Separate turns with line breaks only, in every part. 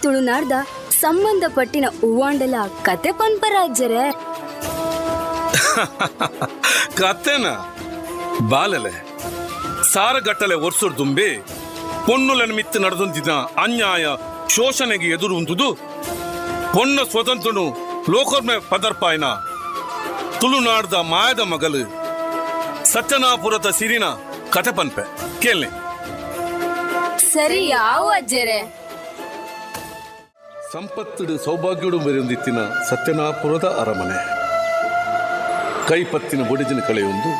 ತುಳುನಾಡ್ದ ಸಂಬಂಧಪಟ್ಟಿನ ಹೂವಾಂಡಲ ಕತೆ ಪನ್ಪರಾಜ್ಜರೆ.
ಕತೆನ ಬಾಲಲೆ ಸಾರಗಟ್ಟಲೆ ವರ್ಷದುಂಬೆ ಪೊನ್ನುಲನ ಮಿತ್ತು ನಡೆದೊಂದಿನ ಅನ್ಯಾಯ ಶೋಷಣೆಗೆ ಎದುರು ಉಂಟುದು ಪೊನ್ನ ಸ್ವತಂತ್ರನು ಲೋಕೊರ್ಮೆ ಪದರ್ಪಾಯನ ತುಳುನಾಡ್ದ ಮಾಯದ ಮಗಲು ಸತ್ಯನಾಪುರದ ಸಿರಿನ ಕತೆ ಪನ್ಪೆ ಕೇಳಿ.
ಸರಿ ಯಾವ ಅಜ್ಜರೆ.
ಸಂಪತ್ತುಡು ಸೌಭಾಗ್ಯಡು ಮೆರೆಯೊಂದಿತ್ತಿನ ಸತ್ಯನಾಪುರದ ಅರಮನೆ ಕೈಪತ್ತಿನ ಬೊಡಿಜಿನ ಕಳೆಯೊಂದು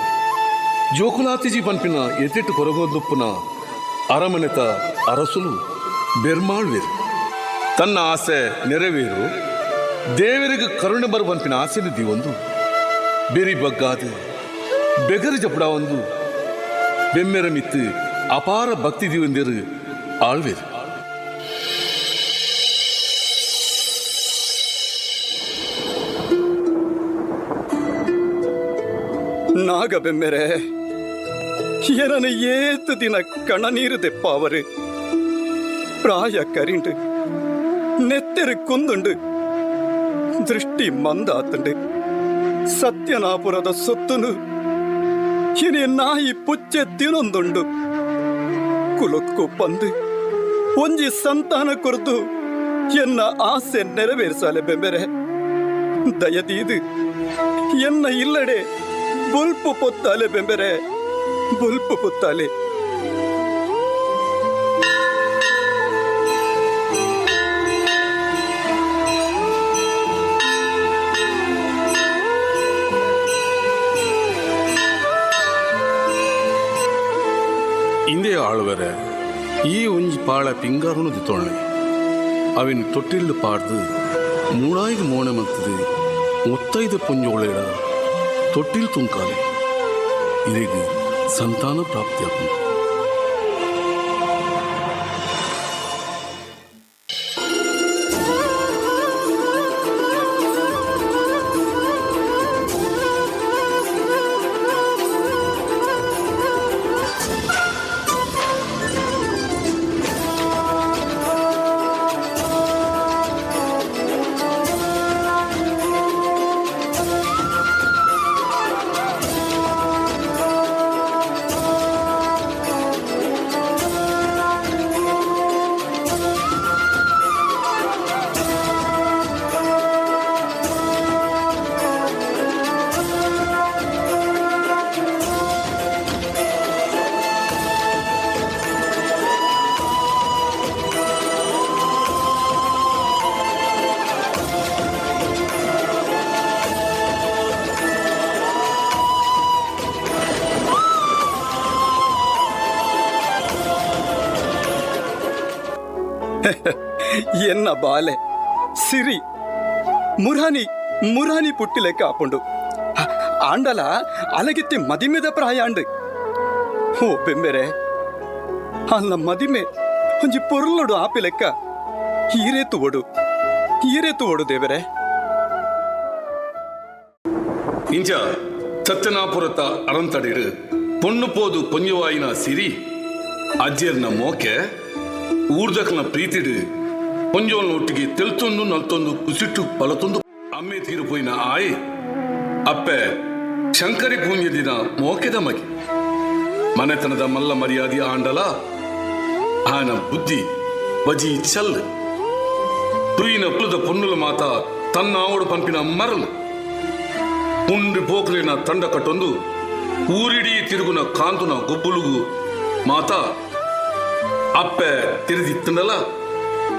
ಜೋಕುಲಾತಿಜಿ ಪನ್ಪಿನ ಎತಿಟ್ಟು ಕೊರಗೊಂದುಪ್ಪುನ ಅರಮನೆತ ಅರಸುಲು ಬೆರ್ಮಾಳ್ವೇರು ತನ್ನ ಆಸೆ ನೆರವೇರು ದೇವರಿಗೆ ಕರುಣೆ ಬರು ಪನ್ಪಿನ ಆಸೆನ ದಿವೊಂದು ಬೆರಿ ಬಗ್ಗಾದು ಬೆಗರು ಜಪಡ ಒಂದು ಬೆಮ್ಮೆರ ಮಿತ್ತು ಅಪಾರ ಭಕ್ತಿ ದಿವಂದಿರು ಆಳ್ವೇರು.
ನಾಗ ಬೆಮ್ಮೆರೆ ಏನನ ಏತು ದಿನ ಕಣನೀರು ದೆಪ್ಪಾವರು ಪ್ರಾಯ ಕರಿಂಡು ನೆತ್ತೆರು ಕುಂದುಂಡು ದೃಷ್ಟಿ ಮಂದಾತುಂಡು ಸತ್ಯನಾಪುರದ ಸೊತ್ತುನು ಇನಿ ನಾಯಿ ಪುಚ್ಚೆ ತಿನೊಂದುಂಡು ಕುಲಕ್ಕು ಪಂದು ಒಂಜಿ ಸಂತಾನ ಕೊರ್ದು ಎನ್ನ ಆಸೆ ನೆರವೇರಿಸಾಲೆ ಬೆಂಬೆರೆ ದಯದೀದು ಎನ್ನ ಇಲ್ಲಡೆ ಬುಲ್ಪು ಪೊತ್ತಾಲೆ ಬೆಂಬೆರೆ ಬುಲ್ಪು ಪೊತ್ತಾಲೆ.
ಇಂದೇ ಆಳ್ವರೆ ಈ ಒಂಜಿ ಪಾಳ ಪಿಂಗಾರನು ದಿತ್ತೊಳ್ಳೆ ಅವಿನ ತೊಟ್ಟಿಲ್ಲು ಪಾಡ್ದು ಮೂಳಾಯಿಗೆ ಮೋಣೆ ಮಲ್ತದೆ ಮುತ್ತೈದ ಪುಂಜೋಳೆಡ ತೊಟ್ಟಿಲ್ ತುಂಕಾಲೆ ಇರೆಗ್ ಸಂತಾನ ಪ್ರಾಪ್ತಿಯಾಪುಂಡು.
ಎನ್ನ ಬಾಲೆ ಸಿರಿ ಮುರಾನಿ ಮುರಾನಿ ಪುಟ್ಟಿಲೆಕ್ಕ ಆಪುಂಡು ಆಂಡಲ ಅಲಗಿತ್ತಿ ಮದಿಮೆದ ಪ್ರಾಯ ಅಂಡು. ಓ ಬೆಂಬೆರೆ ಅಲ್ಲ ಮದಿಮೆ ಒಂಜಿ ಪೊರ್ಲೊಡು ಆಪಿಲೆಕ್ಕ ಹೀರೆ ತುವಡು ಹೀರೆ ತುವಡು ದೇವರೇ.
ಇಂಚ ಸತ್ಯನಾಪುರತ ಅರಂತಡಿರು ಪೊಣ್ಣು ಪೋದು ಪೊಂಜವಾಯಿನ ಸಿರಿ ಅಜ್ಜೆರ್ನ ಮೋಕೆ ಊರ್ದಕ್ನ ಪ್ರೀತಿಡು ಪೊಂಜೋಲ್ನ ಒಟ್ಟಿಗೆ ತೆಲ್ತೊಂದು ನಲ್ತೊಂದು ಕುಸಿಟ್ಟು ಪಲತೊಂದು ಅಮ್ಮೆ ತೀರುಪೋಯಿನ ಆಯ್ ಅಪ್ಪೆ ಶಂಕರಿ ಪೂಂಜೆ ದಿನ ಮೋಕೆದ ಮಗೆ ಮನೆತನದ ಮಲ್ಲ ಮರ್ಯಾದೆ ಆಂಡಲ ಆನ ಬುದ್ಧಿ ಬಜಿ ಚಲ್ ತುಯಿನ ಪುಲದ ಪೊನ್ನುಲ ಮಾತ ತನ್ನ ಆವಡು ಪಂಪಿನ ಮರಲು ಪುಂಡಿ ಪೋಕ್ಲಿನ ತಂಡ ಕಟ್ಟೊಂದು ಊರಿಡೀ ತಿರುಗುನ ಕಾಂತುನ ಗೊಬ್ಬುಲುಗು ಮಾತ ಅಪ್ಪೆ ತಿರುದಿತ್ತಂಡಲ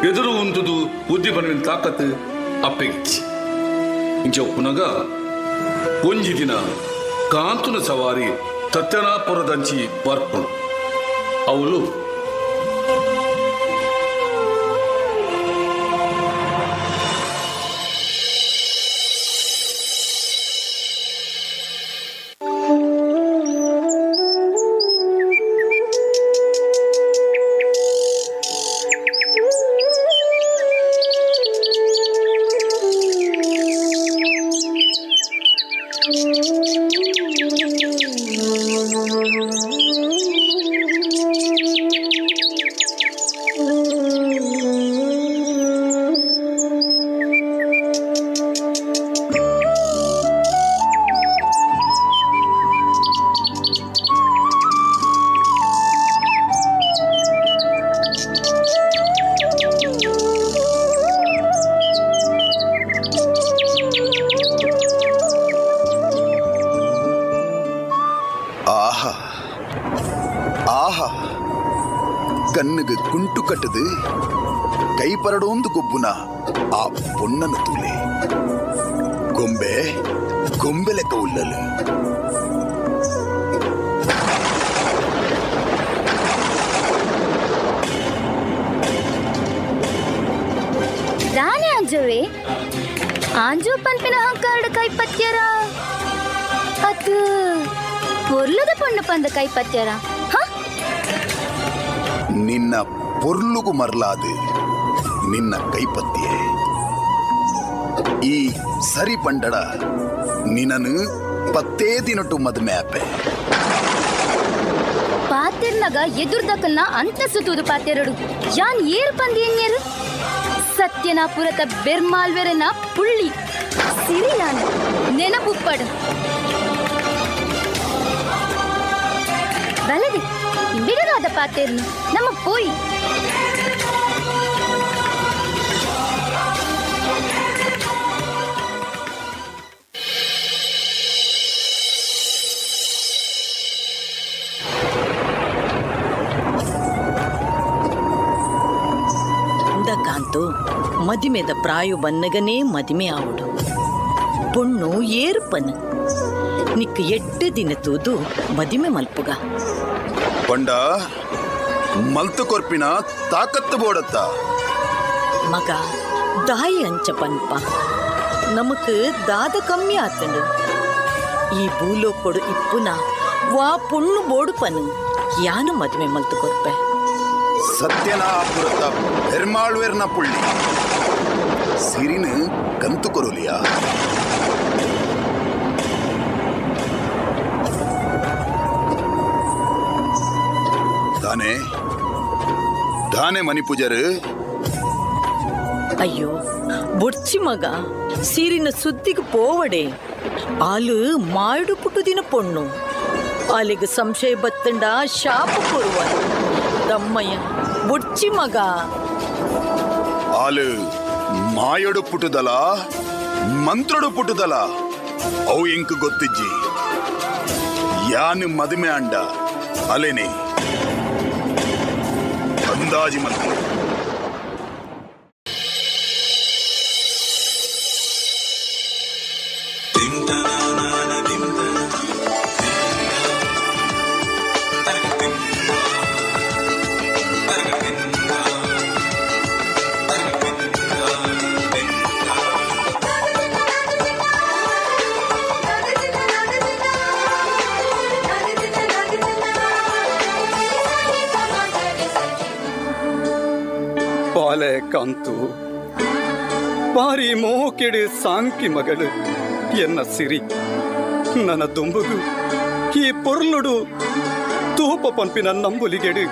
ಎದುರು ಉಂಟುದು ಬುದ್ಧಿ ಬನವಿನ ತಾಕತ್ತು ಅಪ್ಪೆಗಿಚ್ಚಿ ಇಂಚ ಉಪ್ಪುನಗ ಒಂಜಿ ದಿನ ಕಾಂತುನ ಸವಾರಿ ಸತ್ಯನಾಪುರದಂಚಿ ಬರ್ಪುಂಡು. ಅವಳು
ಕಣ್ಣಿಗೆ ಕುಂಟು ಕಟ್ಟದು ಕೈ ಪರಡೋಂದು ಗೊಬ್ಬುನ ಆ ಪೊಣ್ಣನ ತೂಲೆ. ಗೊಂಬೆ ಗೊಂಬೆ ಲೆಕ್ಕ ಉಲ್ಲಲು.
ದಾನೆ ಅಂಜುವೆ ಆಂಜು ಪನ್ಪಿನ ಹಂಕಾರಡ ಕೈಪತ್ಯರ ಅದು ಪೊರ್ಲದ ಪೊಣ್ಣು ಪಂದ ಕೈಪತ್ಯರ ಹ?
ನಿನ್ನ ಪೊರ್ಲುಗು ಮರ್ಲಾದು ನಿನ್ನ ಕೈಪತ್ತಿಯೆ. ಈ ಸರಿ ಪಂಡಡ ನಿನ್ನನು ಪತ್ತೇ ದಿನಟು ಮದುವೆ ಆಪೆ.
ಪಾತೆರ್ನಗ ಎದುರ್ದಕಲ್ನ ಅಂತ ಸುತ್ತುವುದು ಪಾತೆರಡು ಯಾನ್ ಏರು ಪಂದಿ ಎನ್ಯರು ಸತ್ಯನಾಪುರತ ಬೆರ್ಮಾಲ್ವೆರನ ಪುಳ್ಳಿ ಸಿರಿ ನಾನು ನೆನಪುಪ್ಪಡು ಬಲದೆ ಇಂಬಿಗದಾದ ಪಾತೆರ್ನು ನಮ್ಮ ಪೋಯಿ.
ಕಾಂತು ಮದಿಮೆದ ಪ್ರಾಯು ಬನ್ನಗನೇ ಮದಿಮೆ ಆವಡು. ಪೊಣ್ಣು ಏರ್ಪನ್ ನಿಕ್ ಎಡ್ಡು ದಿನ ತೂದು ಮದಿಮೆ ಮಲ್ಪುಗ.
ಪಂಡ ಮಲ್ತು ಕೊರ್ಪಿನ ತಾಕತ್ತು ಬೋಡತ್ತ.
ಮಗ ದಾಯಿ ಅಂಚ ಪನ್ಪ ನಮಕ್ ದಾದ ಕಮ್ಮಿ ಆತಂಡು. ಈ ಭೂಲೋಕೊಡು ಇಪ್ಪುನ ವಾ ಪೊಣ್ಣು ಬೋಡುಪನು ಯಾನು ಮದುವೆ ಮಲ್ತು ಕೊರ್ಪೆ.
ಸತ್ಯನಾಪುರತ ಪೆರ್ಮಾಳ್ವೇರ್ನ ಪುಳ್ಳಿ ಸಿರಿನ ಕಂತು ಕೊರೋಲಿಯಾ. ದಾನೆ ದಾನೆ ಮಣಿ ಪೂಜಾರು.
ಅಯ್ಯೋ ಬೊಡ್ಚಿ ಮಗ ಸೀರಿನ ಸುದ್ದಿಗೆ ಪೋವಡೆ. ಆಲು ಮಾಡು ಪುಟ್ಟುದಿನ ಪೊಣ್ಣು ಆಲಿಗೆ ಸಂಶಯ ಬತ್ತಂಡ ಶಾಪ ಕೊರುವ ತಮ್ಮಯ್ಯ ಬೊಡ್ಚಿ ಮಗ.
ಆಲು ಮಾಯೊಡು ಪುಟ್ಟುದಲ ಮಂತ್ರಡು ಪುಟ್ಟುದಲ ಅವು ಇಂಕ್ ಗೊತ್ತಿಜ್ಜಿ. ಯಾನು ಮದುವೆ ಅಂಡ ಅಲೆನೆ ಅಂದಾಜಿ ಮಂತ್ರ.
ಬಾಲೆ ಕಾಂತು ಬಾರಿ ಮೋಕೆಡೆ ಸಾಂಕಿ ಮಗಳು ಎನ್ನ ಸಿರಿ ನನ್ನ ದುಂಬುಗು ಈ ಪೊರ್ಲುಡು ತೂಪ ಪಂಪಿನ ನಂಬುಲಿಗೆಡು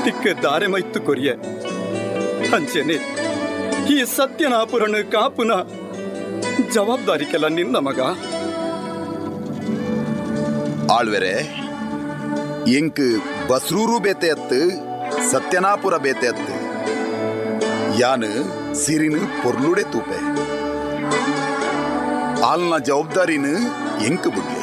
ತಿಕ್ಕ ದಾರೆ ಮೈತ್ತು ಕೊರಿಯ ಅಂಚೆನೆ ಈ ಸತ್ಯನಾಪುರನು ಕಾಪುನ ಜವಾಬ್ದಾರಿಕೆಲ್ಲ ನಿನ್ನ ಮಗ.
ಆಳ್ವೆರೆ ಎಂಕ್ ಬಸ್ರೂರು ಬೇತೆ ಅತ್ತು ಸತ್ಯನಾಪುರ ಬೇತೆ ಅತ್ತು ಯಾನು ಸಿರಿನು ಪೊರ್ಲುಡೆ ತೂಪೆ. ಆಲ್ನ ಜವಾಬ್ದಾರಿನ ಎಂಕ್ ಬುಡ್ಲೆ.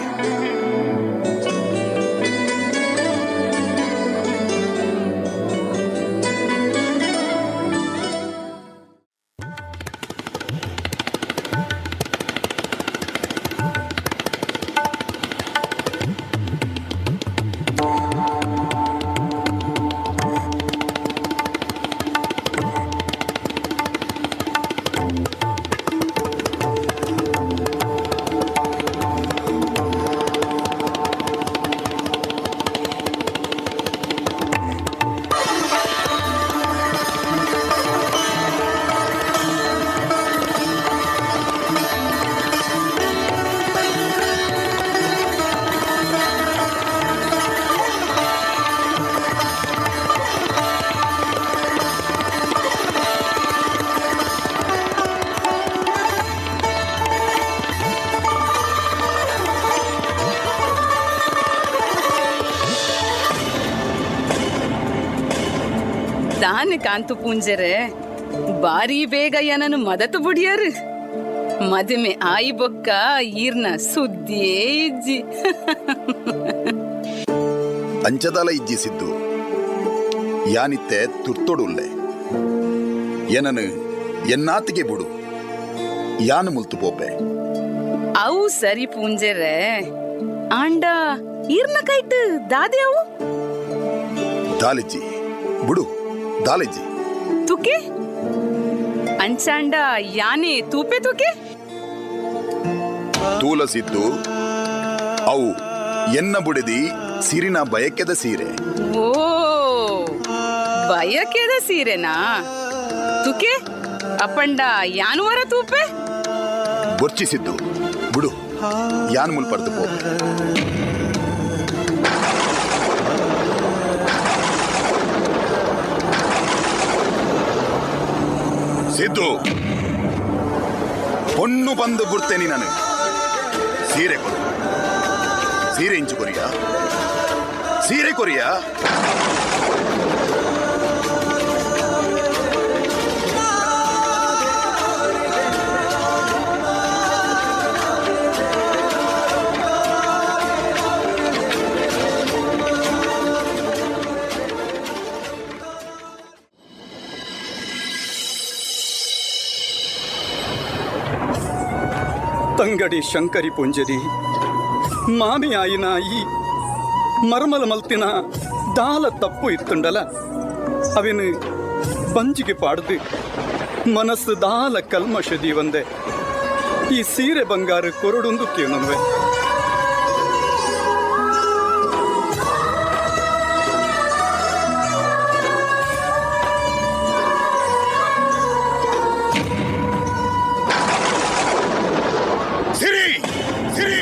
ದಾನೆ ಕಾಂತು ಪೂಂಜರೆ ಬಾರಿ ಬೇಗ ಏನನು ಮದತು ಬುಡಿಯರು. ಮದುವೆ ಆಯಿ ಬೊಕ್ಕ ಈರ್ನ ಸುದ್ದಿಯೇ ಇಜ್ಜಿ.
ಅಂಚದಾಲ ಇಜ್ಜಿ ಸಿದ್ದು. ಯಾನಿತ್ತೆ ತುರ್ತೊಡುಲ್ಲೆ ಎನನು ಎನ್ನಾತಿಗೆ ಬುಡು ಯಾನು ಮುಲ್ತು ಪೋಪೆ.
ಅವು ಸರಿ ಪೂಂಜೆರೆ, ಆಂಡ ಈರ್ನ ಕೈಟ್ ದಾದೆ ಅವು?
ದಾಲಿಜ್ಜಿ ಬುಡು ದಾಲಿಜ್ಜಿ.
ತುಕೆ ಅಂಚಾಂಡ ಯಾನೆ ತೂಪೆ ತುಕೆ?
ತೂಲಸಿದ್ದು ಅವು ಎನ್ನ ಬುಡೆದಿ ಸಿರಿನ ಬಯಕೆದ ಸೀರೆ.
ಓ ಬಯಕೆದ ಸೀರೆನಾ? ತುಕೆ ಅಪ್ಪಂಡ ಯಾನುವರ ತೂಪೆ?
ಬೊರ್ಚಿಸಿದ್ದು ಬುಡು ಯಾನ್ ಮುಲ್ಪರ್ದು ಪೋಪೆ. ಸಿದ್ದು ಪೊಣ್ಣು ಬಂದು ಬುಡ್ತೇನಿ ನಾನು. ಸೀರೆ ಕೊಡು, ಸೀರೆ ಇಂಚು ಕೊರಿಯಾ, ಸೀರೆ ಕೊರಿಯಾ.
ತಂಗಡಿ ಶಂಕರಿ ಪುಂಜರಿ ಮಾಮಿಯಾಯಿನ ಈ ಮರ್ಮಲ ಮಲ್ತಿನ ದಾಲ ತಪ್ಪು ಇತ್ತುಂಡಲ ಅವಿನ ಬಂಜಿಗೆ ಪಾಡ್ದು ಮನಸ್ಸು ದಾಲ ಕಲ್ಮಶ ದೀವಂದೆ ಈ ಸೀರೆ ಬಂಗಾರ ಕೊರಡುಂದು ಕೇಳುವೆ.
ಸಿರಿ ಸಿರಿ.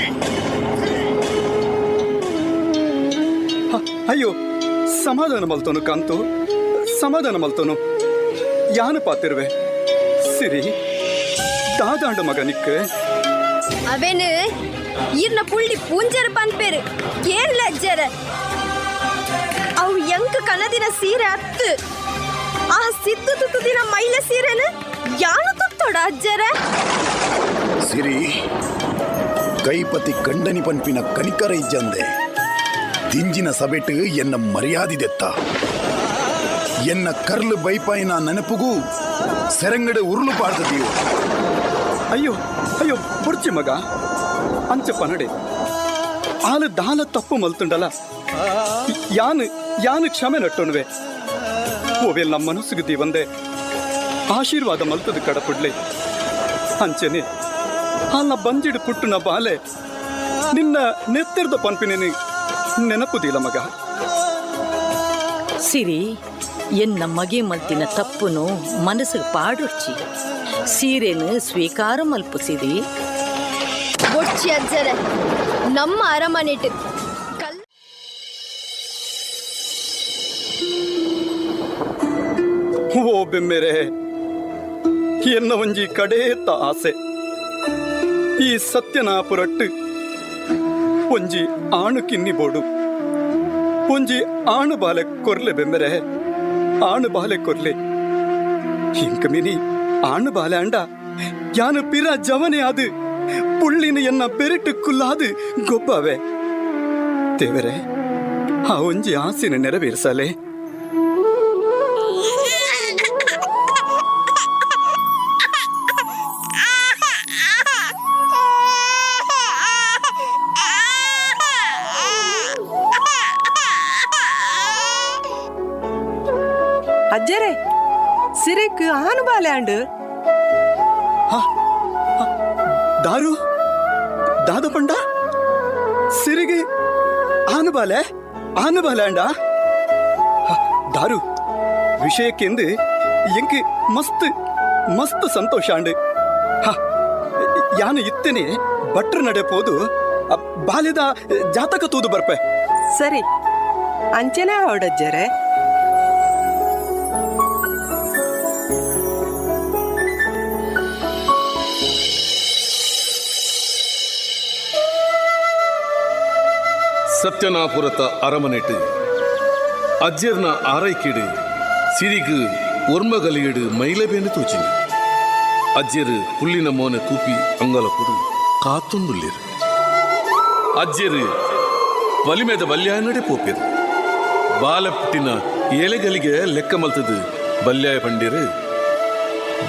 ಅಯ್ಯೋ ಸಮಾಧಾನ ಮಲ್ತೋನು ಕಾಂತು, ಸಮಾಧಾನ ಮಲ್ತೋನು. ಯಾನು ಪಾತಿರುವೆ ಸಿರಿ ದಾದಾಂಡ ಮಗನಿಕ್ಕೆ
ಅವೇನು ಈರ್ನ ಪುಳ್ಳಿ ಪೂಂಜರ ಪನ್ಪೇರು ಕೇರಳ ಅಜ್ಜರ ಅವು ಎಂಕ ಕನದಿನ ಸೀರೆ ಅತ್ತು ಆ ಸಿದ್ದು ತುತ್ತುದಿನ ಮೈಲ ಸೀರೆನು ಯಾನು ತುತ್ತೋಡ ಅಜ್ಜರ.
ಸಿರಿ ಕೈಪತಿ ಗಂಡನಿ ಪನ್ಪಿನ ಕನಿಕರ ಇಜ್ಜಂದೆ ದಿಂಜಿನ ಸಬೆಟು ಎನ್ನ ಮರ್ಯಾದಿದೆತ್ತ ಎನ್ನ ಕರ್ಲು ಬೈಪಾಯಿನ ನೆನಪುಗೂ ಸೆರಂಗಡೆ ಉರುಳು ಪಾಡ್ದದೀವ.
ಅಯ್ಯೋ ಅಯ್ಯೋ ಬುರ್ಚಿ ಮಗ ಅಂಚ ಪನಡೆ ಆಲ ದಾಲ ತಪ್ಪು ಮಲ್ತುಂಡಲ ಯಾನು ಯಾನು ಕ್ಷಮೆ ನಟ್ಟೊಣುವೆ. ಓವೆಲ್ ನಮ್ಮ ಮನಸ್ಸಿಗೆ ದೀವಂದೆ ಆಶೀರ್ವಾದ ಮಲ್ತದ ಕಡಪುಡ್ಲೆ. ಅಂಚನೆ ಆಲ್ನ ಬಂಜಿಡು ಪುಟ್ಟುನ ಬಾಲೆ ನಿನ್ನ ನೆತ್ತಿರ್ದ ಪನ್ಪಿನೇನು ನೆನಪುದಿಲ್ಲ ಮಗ.
ಸಿರಿ ಎನ್ನ ಮಗೆ ಮಲ್ತಿನ ತಪ್ಪುನು ಮನಸ್ಸಿಗೆ ಪಾಡೊಡ್ಚಿ ಸೀರೆನು ಸ್ವೀಕಾರ ಮಲ್ಪು ಸಿರಿ.
ಬೊಡ್ಚಿ ಅಜ್ಜರ ನಮ್ಮ ಅರಮನೆಟ್ ಕಲ್
ಓ ಬೆಮ್ಮೆರೆ ಎನ್ನ ಒಂಜಿ ಕಡೇತ ಆಸೆ ಈ ಸತ್ಯನಾಪುರಟ್ಟು ಒಂಜಿ ಆಣು ಕಿನ್ನಿ ಬೋಡು ಒಂಜಿ ಆಣು ಬಾಲೆ ಕೊರ್ಲೆ ಬೆಮ್ಮೆರೆ, ಆಣು ಬಾಲೆ ಕೊರ್ಲೆ. ಇಂಕ ಮಿನಿ ಆಣು ಬಾಲೆ ಅಂಡ ಯಾನು ಪಿರ ಜವನೆ ಅದು ಪುಳ್ಳಿನ ಎನ್ನ ಬೆರಟು ಕುಲ್ಲಾದು ಗೊಬ್ಬಾವೆ. ದೇವರೇ ಆ ಒಂಜಿ ಆಸೆನ ನೆರವೇರಿಸಲೆ.
ಅಜ್ಜರೇ ಸಿರಿಕ್ ಆನು ಬಾಲ್ಯಾಂಡ್.
ದಾರು ದಾದ ಪಂಡ ಸಿರಿಗೆ ಆನು ಬಾಲೆ ಆನು ಬಾಲ್ಯಾಂಡ ದಾರು ವಿಷಯಕ್ಕೆಂದು ಎಂಕ್ ಮಸ್ತ್ ಮಸ್ತ್ ಸಂತೋಷ ಅಂಡು. ಯಾನು ಇತ್ತೇನೆ ಭಟ್ರ ನಡೆ ಪೋದು ಬಾಲ್ಯದ ಜಾತಕ ತೂದು ಬರ್ಪೆ.
ಸರಿ ಅಂಚೆನೆ ಅವಡಜ್ಜರೇ.
ಸತ್ಯನಾಪುರತ ಅರಮನೆಟ್ ಅಜ್ಜರ್ನ ಆರೈಕೆಡು ಸಿರಿಗು ಒರ್ಮಗಲಿಯಡು ಮೈಲಬೇನು ತೂಚಿನಿ. ಅಜ್ಜರು ಹುಲ್ಲಿನ ಮೋನೆ ತೂಪಿ ಅಂಗಲ ಕೊಡು ಕಾತೊಂದುಲ್ಲೇರು. ಅಜ್ಜರು ಬಲಿಮೆದ ಬಲ್ಯಾನಡೆ ಪೋಪೆರು. ಬಾಲಪುಟ್ಟಿನ ಎಲೆಗಳಿಗೆ ಲೆಕ್ಕ ಮಲ್ತದು ಬಲ್ಯಾಯ ಪಂಡಿರು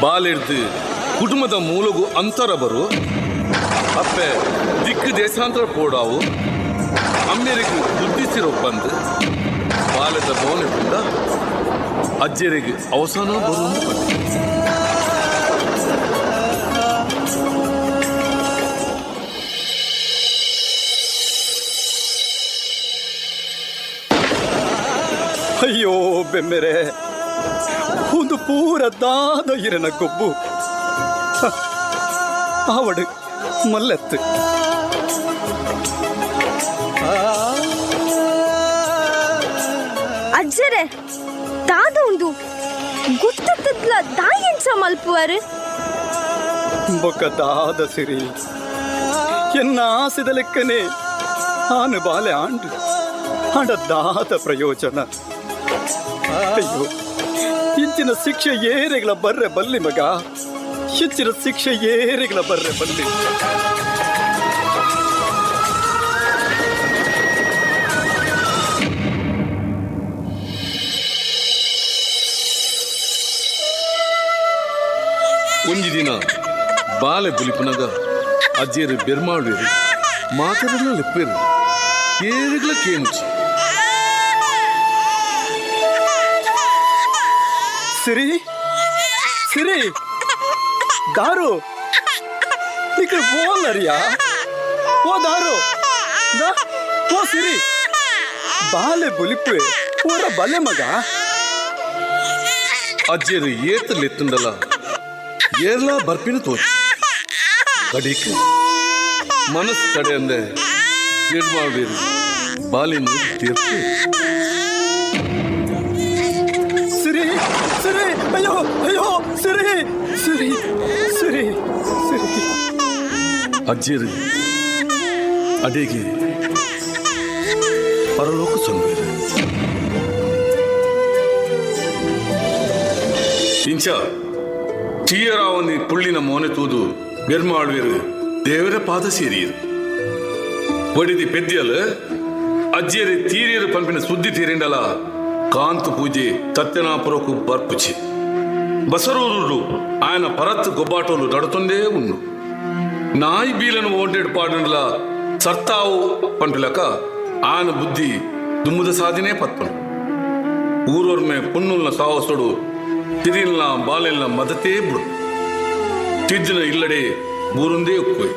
ಬಾಲೆಡ್ದು ಕುಟುಂಬದ ಮೂಲಗು ಅಂತರ ಬರು ಅಪ್ಪೆ ದಿಕ್ಕು ದೇಶಾಂತರ ಪೋಡಾವು ಅಮ್ಮೆರಿಗೆ ಬುದ್ಧಿಸಿರೋ ಬಂದು ಬಾಲದ ಮೌನ ಪುಂಡ ಅಜ್ಜರಿಗೆ ಅವಸಾನ ಬರು
ಅಯ್ಯೋ ಬೆಮ್ಮೆರೆ, ಒಂದು ಪೂರ ದಾದ ಇರನ ಗೊಬ್ಬು ಆವಡು ಮಲ್ಲೆತ್ತು.
ಅಜ್ಜರೆ ದಾದ ಉಂದು ಗುತ್ತತ್ತದ್ಲ ದಾಯೆಂಚ ಮಲ್ಪುವರು?
ಬೊಕ್ಕ ದಾದ ಸಿರಿ ಎನ್ನ ಆಸೆದ ಲೆಕ್ಕನೆ ಆನು ಬಾಲೆ ಆಂಡು ಆಂಡ ದಾದ ಪ್ರಯೋಜನ. ಅಯ್ಯೋ, ಇಂಚಿನ ಶಿಕ್ಷೆ ಏರೆಗಳ ಬರ್ರೆ ಬಲ್ಲಿ ಮಗ, ಹೆಚ್ಚಿನ ಶಿಕ್ಷೆ ಏರೆಗಳ ಬರ್ರೆ ಬಲ್ಲಿ.
ಒಂಜಿ ದಿನ ಬಾಲೆ ಬುಲಿಪುನಗ ಅಜ್ಜೇರು ಬೆರ್ಮಾಳುವೆರು ಮಾತೆರೆಗ್ಲ ಲೆಪ್ಪೇರು ಏರೆಗ್ಲ ಕೇಮುಚಿ.
ಸಿರಿ, ಸಿರಿ, ದಾರು ఇక్కడ ಓಲರಿಯಾ, ಓ ದಾರು ದಾ, ಓ ಸಿರಿ, ಬಾಲೆ ಬುಲಿಪುವೆ ಓರ ಬಲೆ ಮಗ.
ಅಜ್ಜೇರು ಏತ್ ಲೆತ್ತುಂಡಲ ಏರ್ಲಾ ಬರ್ಪಿನ ತೋಚಿ ಕಡಿಕ್ ಮನಸ್ಸು ತಡೆ ಅಂದೆ ಬೆರ್ಮಾಳುವೆರು ಬಾಲಿನ ತೀರ್ಪು.
ಸಿರಿ, ಸಿರಿ, ಅಯ್ಯೋ ಅಯ್ಯೋ, ಸಿರಿ ಸಿರಿ ಸಿರಿ ಸಿರಿ.
ಅಜ್ಜೇರು ಅಡಿಗೆ ಪರಲೋಕ ಸೊಂಬೇರು. ಇಂಚ ಚೀಯರಾವನಿ ಪುಳ್ಳಿನ ಮೋನೆ ತೂದು ಬೆರ್ಮಾಳುವೆರು ದೇವರ ಪಾದ ಸೇರಿಯರು. ಬಡಿದಿ ಪೆದ್ಯಲು ಅಜ್ಜಿಯರು ತೀರಿಯರು ಪಂಪಿನ ಸುದ್ದಿ ತೀರಿಂಡಲ ಕಾಂತು ಪೂಜೆ ಸತ್ಯನಾಪುರಕ್ಕೂ ಬರ್ಪುಚಿ. ಬಸರೂರು ఆయన ಪರತ್ ಗೊಬ್ಬಾಟೋಲು ನడుతుంದೇ ಉಂಡು. ನಾಯಿ ಬೀಲನು ಓಂಟೆಡ್ ಪಾಡಂಡ್ಲ ಸರ್ತಾವು ಪಂಪಿಲಕ ಆನ ಬುದ್ಧಿ ದುಮ್ಮದ ಸಾಧನೆ ಪತ್ಪನು. ಊರೊರ್ಮೆ ಪುಣ್ಣುಲ್ನ ಸಾವಸೊಡು ತಿರಿಲ್ನ ಬಾಲೆಲ್ನ ಮದತೇ ಬುಡು ತಿದ್ದಿನ ಇಲ್ಲಡೆ ಊರೊಂದೇ ಉಕ್ಕೋಯ್.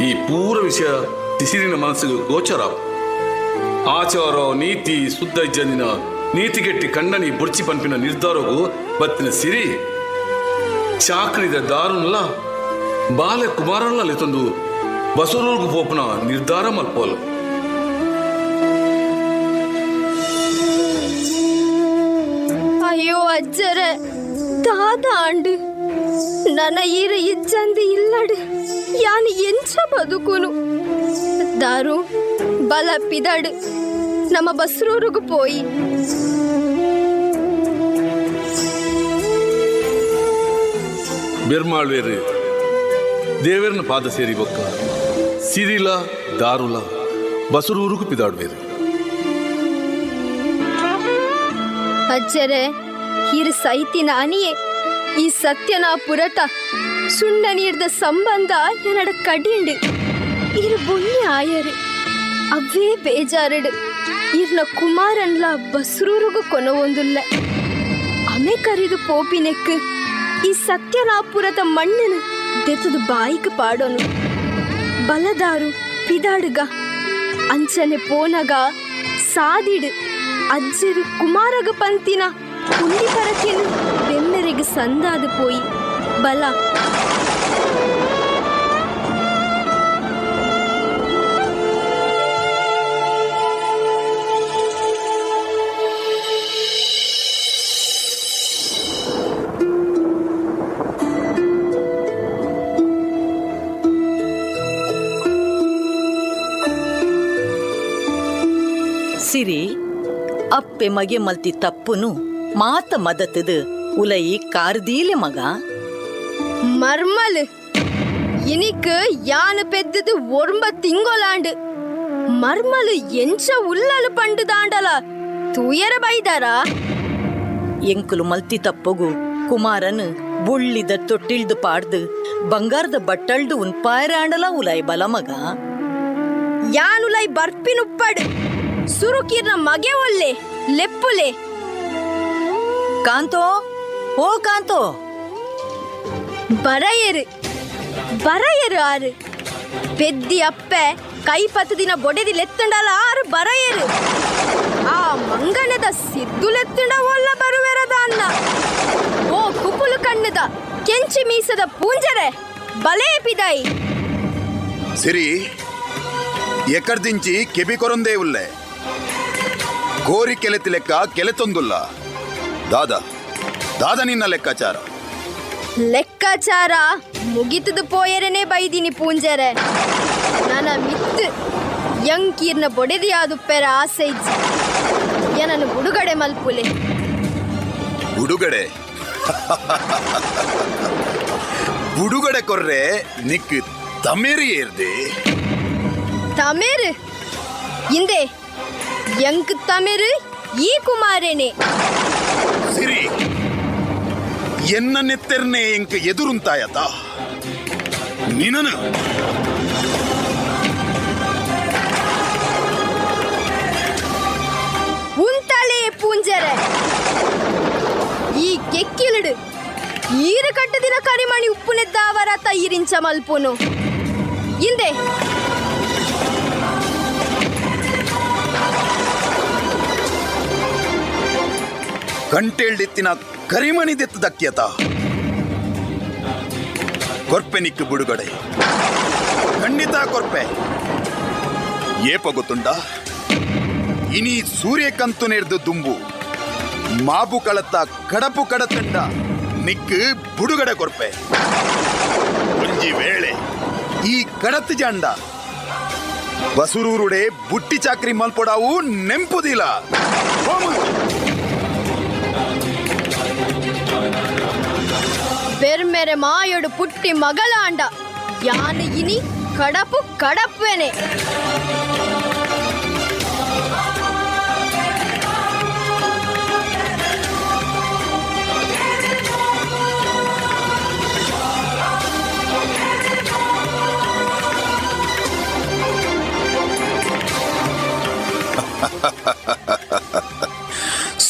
ಈ ಪೂರ ವಿಷಯ ತಿಸಿರಿನ ಮನಸ್ಸಿಗೆ ಗೋಚರ. ಆಚಾರ ನೀತಿ ಶುದ್ಧ ಇಜ್ಜಂದಿನ ನೀತಿಗೆಟ್ಟಿ ಕಂಡನಿ ಬುರ್ಚಿ ಪಂಪಿನ ನಿರ್ಧಾರಗೂ ಬತ್ತಿನ ಸಿರಿ ಚಾಕ್ರಿದ ದಾರುನ್ಲ ಬಾಲೆ ಕುಮಾರನ್ಲ ಲೆತ್ತೊಂದು ಬಸರೂರ್ಗು ಪೋಪುನ ನಿರ್ಧಾರ ಮಲ್ಪೋಲು.
ಅಯ್ಯೋ ಅಜ್ಜರೆ ದಾದ ಆಂಡು ನನ್ನ ಈರ ಇಜ್ಜಂದಿ ಇಲ್ಲಡು ಯಾನು ಎಂಚ ಬದುಕುನು. ದಾರು ಬಲ ಪಿದಾಡು ನಮ್ಮ ಬಸ್ರೂರುಗು ಪೋಯಿ.
ಬೆರ್ಮಾಳ್ವೇರು ದೇವರನ ಪಾದ ಸೇರಿ ಬೊಕ್ಕ ಸಿರಿಲ ದಾರುಲ ಬಸರೂರುಗು ಪಿದಾಡ್ವೇರು.
ಅಜ್ಜರೆ ಇರು ಸೈತಿನ ಅನಿಯೇ ಈ ಸತ್ಯನ ಪುರಟ ಸುಣ್ಣ ನೀರ್ದ ಸಂಬಂಧ ಎನ್ನಡ ಕಡಿಂಡು. ಇರು ಬೊಳ್ಳಿ ಆಯರು ಅವೇ ಬೇಜಾರಡು ಇರ್ನ ಕುಮಾರನ್ಲ ಬಸ್ರೂರುಗು ಕೊನವೊಂದುಲ್ಲ. ಅಮೆ ಕರಿದು ಪೋಪಿನೆಕ್ ಈ ಸತ್ಯನಾಪುರದ ಮಣ್ಣನು ದೆತ್ತದು ಬಾಯಿಗೆ ಪಾಡೋನು. ಬಲದಾರು ಪಿದಾಡುಗ ಅಂಚನೆ ಪೋನಗ ಸಾದಿಡು ಅಜ್ಜರು ಕುಮಾರಗ ಪಂತಿನ ಪುಂಡಿ ಪರಕೆನು ಬೆಮ್ಮೆರೆಗೆ ಸಂದಾದ ಪೋಯಿ ಬಲ.
ಸಿರಿ ಅಪ್ಪೆ ಮಗೆ ಮಲ್ತಿ ತಪ್ಪುನು ಮಾತ ಮದತದು ಉಲೈ ಕಾರ್ದೀಲೆ ಮಗ.
ಮರ್ಮಲ್ ಇನಿಕ್ ಯಾನು ಪೆದ್ದದು ಒರ್ಂಬ ತಿಂಗೊಲಾಂಡು ಮರ್ಮಲು ಎಂಚ ಉಲ್ಲಲು ಪಂಡು ದಾಂಡಲ ತೂಯರ ಬೈದಾರ?
ಎಂಕುಲು ಮಲ್ತಿ ತಪ್ಪಗು ಕುಮಾರನ್ ಬುಳ್ಳಿದ ತೊಟ್ಟಿಲ್ದು ಪಾಡ್ದು ಬಂಗಾರದ ಬಟ್ಟಲ್ದು ಉನ್ಪಾಯರಾಂಡಲ ಉಲಾಯ್ ಬಲ ಮಗ.
ಯಾನುಲೈ ಬರ್ಪಿನುಪ್ಪಡ್ ಸುರುಕೀರ್ನ ಮಗೆ ಒಲ್ಲೆ ಲೆಪ್ಪುಲೆ.
ಕಾಂತೋ, ಓ ಕಾಂತೋ.
ಬರಯರು ಬರಯರು ಆರು ಪೆದ್ದಿ ಅಪ್ಪೆ ಕೈ ಪತ್ತು ದಿನ ಬೊಡೆದಿ ಲೆತ್ತಂಡಲ ಆರು ಬರಯರು. ಆ ಮಂಗನದ ಸಿದ್ದು ಲೆತ್ತಂಡ ಒಲ್ಲ ಬರುವೆರದ ಅನ್ನ. ಓ ಕುಪುಲು ಕಣ್ಣದ ಕೆಂಚಿ ಮೀಸದ ಪೂಂಜರೆ ಬಲೇ ಪಿದಾಯಿ.
ಸಿರಿ ಎಕ್ಕಡ್ದಿಂಚಿ ಕೆಬಿ ಕೊರಂದೇ ಉಲ್ಲೆ ಕೋರಿ ಕೆಲೆತಿ ಲೆಕ್ಕ ಕೆಲೆತೊಂದುಲ್ಲ. ದಾದಾ ದಾದ ನಿನ್ನ ಲೆಕ್ಕಾಚಾರ?
ಲೆಕ್ಕಾಚಾರ ಮುಗಿತದು ಪೋಯರನೆ ಬೈದಿನಿ ಪೂಂಜರೆ. ನನ್ನ ಮಿತ್ತು ಯಂಕೀರ್ನ ಬೊಡೆದಿಯಾದುಪ್ಪೆರ ಆಸೆ ಇಜ್ಜಿ. ಏನನ್ನು ಬುಡುಗಡೆ ಮಲ್ಪುಲೆ.
ಬುಡುಗಡೆ ಬುಡುಗಡೆ ಕೊರ್ರೆ ನಿಕ್ ತಮೇರಿ ಏರ್ದೆ.
ತಮೇರು ಇಂದೆ ಯಂಕ್ ತಮೇರು ಈ ಕುಮಾರೇನೆ.
ಸಿರಿ ಎನ್ನ ನೆತ್ತೆರ್ನೆ ಎಂಕ್ ಎದುರುಂತಾಯತ ನಿನನು.
ಉಂತಾಳೆ ಪೂಂಜರೆ ಈ ಕೆಕ್ಕಿಲುಡು ಈರು ಕಟ್ಟದಿನ ಕರಿಮಣಿ ಉಪ್ಪುನೆದ್ದಾವರ ಈರಿಂಚ ಮಲ್ಪುನು ಇಂದೆ.
ಕಂಟೇಳ್ದಿತ್ತಿನ ಕರಿಮಣಿ ದೆತ್ತು ದಕ್ಕಿಯತ ಕೊರ್ಪೆ ನಿಕ್ಕು ಬುಡುಗಡೆ ಖಂಡಿತ ಕೊರ್ಪೆ. ಏಪ ಗೊತ್ತುಂಡ ಇನಿ ಸೂರ್ಯಕಂತು ನೆರ್ದು ದುಂಬು ಮಾಬು ಕಳತ್ತ ಕಡಪು ಕಡತಂಡ ನಿಕ್ಕು ಬುಡುಗಡೆ ಕೊರ್ಪೆ. ಒಂಜಿ ವೇಳೆ ಈ ಕಡತ್ ಜಾಂಡ ಬಸುರೂರುಡೆ ಬುಟ್ಟಿ ಚಾಕ್ರಿ ಮಲ್ಪೊಡಾವು ನೆಂಪುದಿಲ್ಲ.
ಬೆರ್ಮೆರೆ ಮಾಯೊಡು ಪುಟ್ಟಿ ಮಗಳಾಂಡ ಯಾನು ಇನಿ ಕಡಪು ಕಡಪ್ವೆನೆ.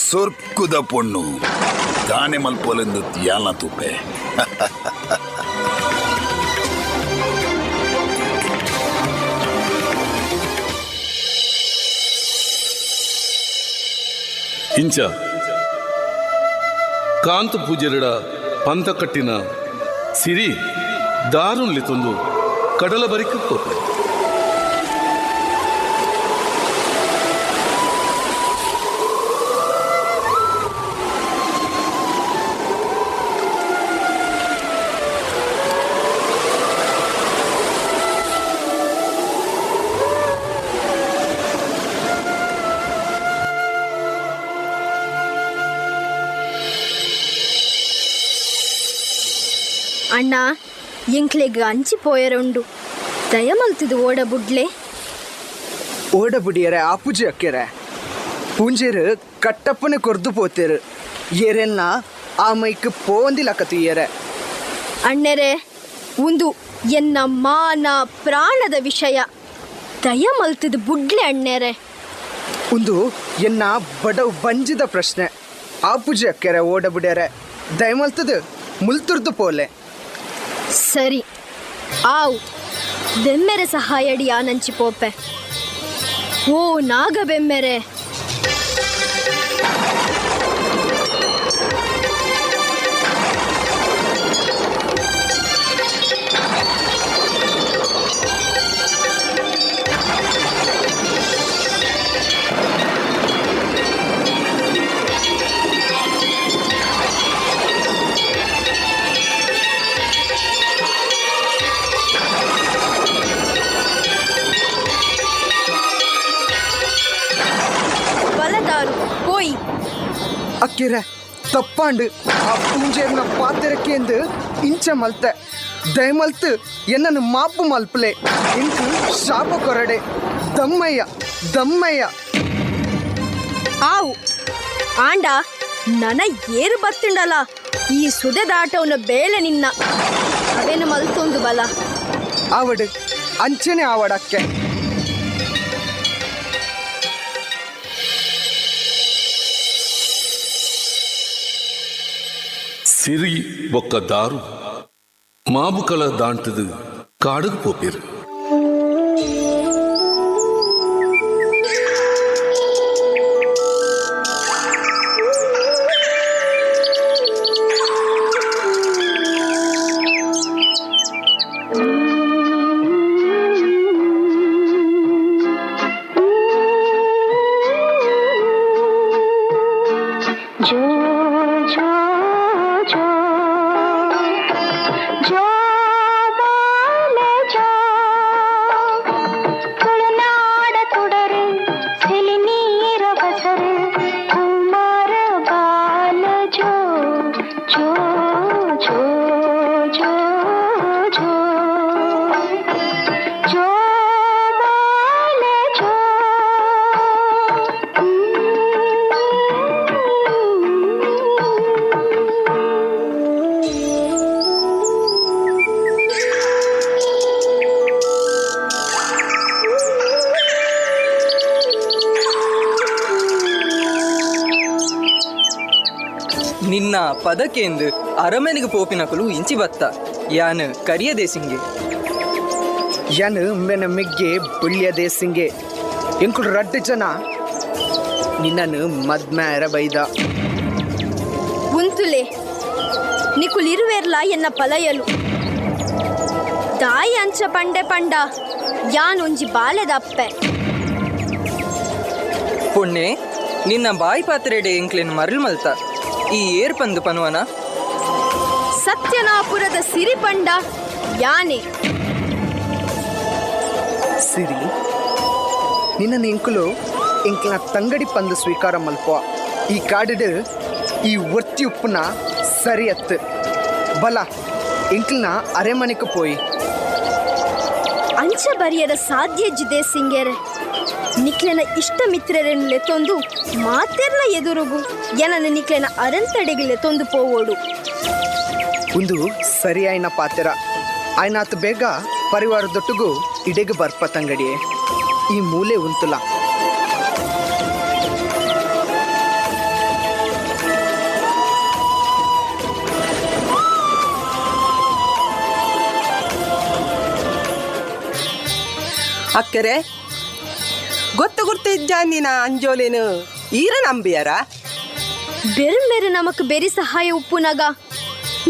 ಸೊರ್ಕುದ ಪೊಣ್ಣು ದಾನೆ ಮಲ್ಪೊಲೆಂದು ಯಾಲ ತೂಪೆ.
ಇಂಚ ಕಾಂತ ಪೂಜೆರಡ ಪಂತ ಕಟ್ಟಿನ ಸಿರಿ ದಾರುನ್ಲಿ ತಂದು ಕಡಲ ಬರಿಕ ಪೋಪೆ.
ಅಣ್ಣ ಎಂಕ್ಲೆಗ್ ಅಂಚಿ ಪೋಯರುಂಡು ದಯಮಲ್ತಿದು ಓಡಬುಡ್ಲೆ.
ಓಡಬುಡಿಯರೆ ಆಪುಜಿ ಅಕ್ಕೆರೆ ಪೂಂಜೆರು ಕಟ್ಟಪ್ಪನೆ ಕೊರ್ದು ಪೋತೇರು ಏರೆನ್ನ ಆ ಮೈಕ್ ಪೋಂದಿಲಕತಿಯರೆ.
ಅಣ್ಣರೆ ಒಂದು ಎನ್ನ ಮಾನ ಪ್ರಾಣದ ವಿಷಯ ದಯಮಲ್ತಿದು ಬುಡ್ಲೆ ಅಣ್ಣರೆ.
ಒಂದು ಎನ್ನ ಬಡವ್ ಬಂಜಿದ ಪ್ರಶ್ನೆ ಆಪುಜಿ ಅಕ್ಕೆರೆ ಓಡಬುಡಿಯರೆ ದಯಮಲ್ತದು ಮುಲ್ತುರ್ದು ಪೋಲೆ.
ಸರಿ ಆವು ಬೆಮ್ಮೆರೆ ಸಹಾಯಡಿ ಆನಂಚಿ ಪೋಪೆ. ಓ ನಾಗ ಬೆಮ್ಮೆರೆ.
ಅಕ್ಕಿರೆ ತಪ್ಪಾಂಡು ಆ ಪೂಂಜೆರ್ನ ಪಾತೆರಕ್ಕೆಂದು ಇಂಚ ಮಲ್ತೆ ದಯಮಲ್ತು ಎನ್ನನ್ನು ಮಾಪು ಮಲ್ಪಲೆ ಇಂಕು ಶಾಪ ಕೊರಡೆ ದಮ್ಮಯ್ಯ ದಮ್ಮಯ್ಯ.
ಆವು ಆಂಡ ನನ ಏರು ಬತ್ತುಂಡಲ ಈ ಸುದೆ ದಾಟವನ ಬೇಳೆ ನಿನ್ನ ಅವೇನು ಮಲ್ತೊಂದು ಬಲ.
ಆವಡು ಅಂಚನೆ ಆವಡಕ್ಕೆ.
ಸಿರಿ ಒಕ್ಕ ದಾರು ಮಾಬುಕಳ ದಾಂಟದು ಕಾಡುಗ್ ಪೋಪೇರು.
ನಿನ್ನ ಪದಕೇಂದು ಅರಮನೆಗೆ ಪೋಪಿನಕಲು ಇಂಚಿ ಬತ್ತ ಯಾನ್ ಕರಿಯ ದೇಸಿಂಗೆ.
ಯಾನ್ ಮೆನ ಮಿಗ್ಗೆ ಬುಳ್ಳಿಯ ದೇಸಿಂಗೆ ಎಂಕುಲು ರಡ್ಡು ಜನ ನಿನ್ನನ್ನು ಮದ್ಮ್ಯಾರ ಬೈದ.
ಉಂತುಲೆ ನಿಕುಲಿರುವೆರ್ಲ ಎನ್ನ ಪಲಯಲು ದಾಯಿ ಅಂಚ ಪಂಡೆ ಪಂಡ ಯಾನೊಂಜಿ ಬಾಲೆದಪ್ಪೆ.
ಪೊಣ್ಣೆ ನಿನ್ನ ಬಾಯಿ ಪಾತ್ರೆಡೆ ಎಂಕ್ಲೆನ್ ಮರಳು ಮಲ್ತ ಈ ಏರ್ ಪಂದು ಪನುವನ.
ಸತ್ಯನಾಪುರದ ಸಿರಿ ಪಂಡ ಯಾನೆ.
ಸಿರಿ ನಿನ್ನ ಎಂಕುಲು ಎಂಕ್ಲ ತಂಗಡಿ ಪಂದು ಸ್ವೀಕಾರ ಮಲ್ಪ. ಈ ಕಾಡಿಡು ಈ ಒತ್ತಿ ಉಪ್ಪುನ ಸರಿಯತ್ತು ಬಲ ಎಂಕ್ಲನ ಅರೆಮನೆಗೆ ಪೋಯಿ.
ಅಂಚ ಬರಿಯರ ಸಾಧ್ಯ ಜಿದೆ ಸಿಂಗೇರೆ ನಿಕ್ಲೆನ ಇಷ್ಟ ಮಿತ್ರರನ್ನು ಲೆತ್ತೊಂದು ಮಾತೆರ್ನ ಎದುರುಗು ಏನನ್ನ ನಿಕ್ಲೆನ ಅರಂತಡೆಗೆ ಲೆತ್ತೊಂದು ಪೋವೋಡು.
ಒಂದು ಸರಿಯಾಯಿನ ಪಾತೆರ ಆಯ್ನಾತ್ ಬೇಗ ಪರಿವಾರದೊಟ್ಟಿಗೂ ಇಡೆಗೆ ಬರ್ಪ ತಂಗಡಿಯೇ ಈ ಮೂಲೆ ಉಂತುಲ.
ಅಕ್ಕರೆ ಗೊತ್ತು ಗುರ್ತು ಇಜ್ಜಾಂದಿನ ಅಂಜೋಲೇನು ಈರ ನಂಬಿಯಾರ?
ಬೆರುಮೆರು ನಮಕ್ ಬೆರಿ ಸಹಾಯ ಉಪ್ಪುನಗ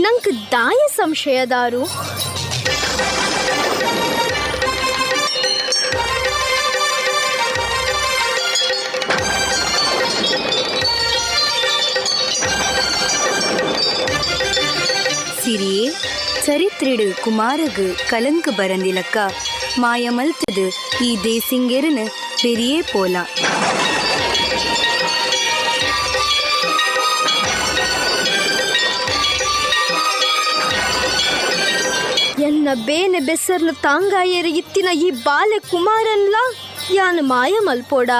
ನಂಕ್ ದಾಯ ಸಂಶಯದಾರು.
ಸಿರಿ ಚರಿತ್ರೆಡು ಕುಮಾರಗು ಕಲಂಕು ಬರಂದಿಲಕ್ಕ ಮಾಯಮಲ್ತದು ಈ ದೇಸಿಂಗೆರನು பெரியே போலா.
ಎನ್ನ ಬೇನೆ ಬೆಸರ್ಲು ತಾಂಗಾಯರು ಇತ್ತಿನ ಈ ಬಾಲೆ ಕುಮಾರನ್ಲ ಯಾನು ಮಾಯ ಮಲ್ಪೋಡ.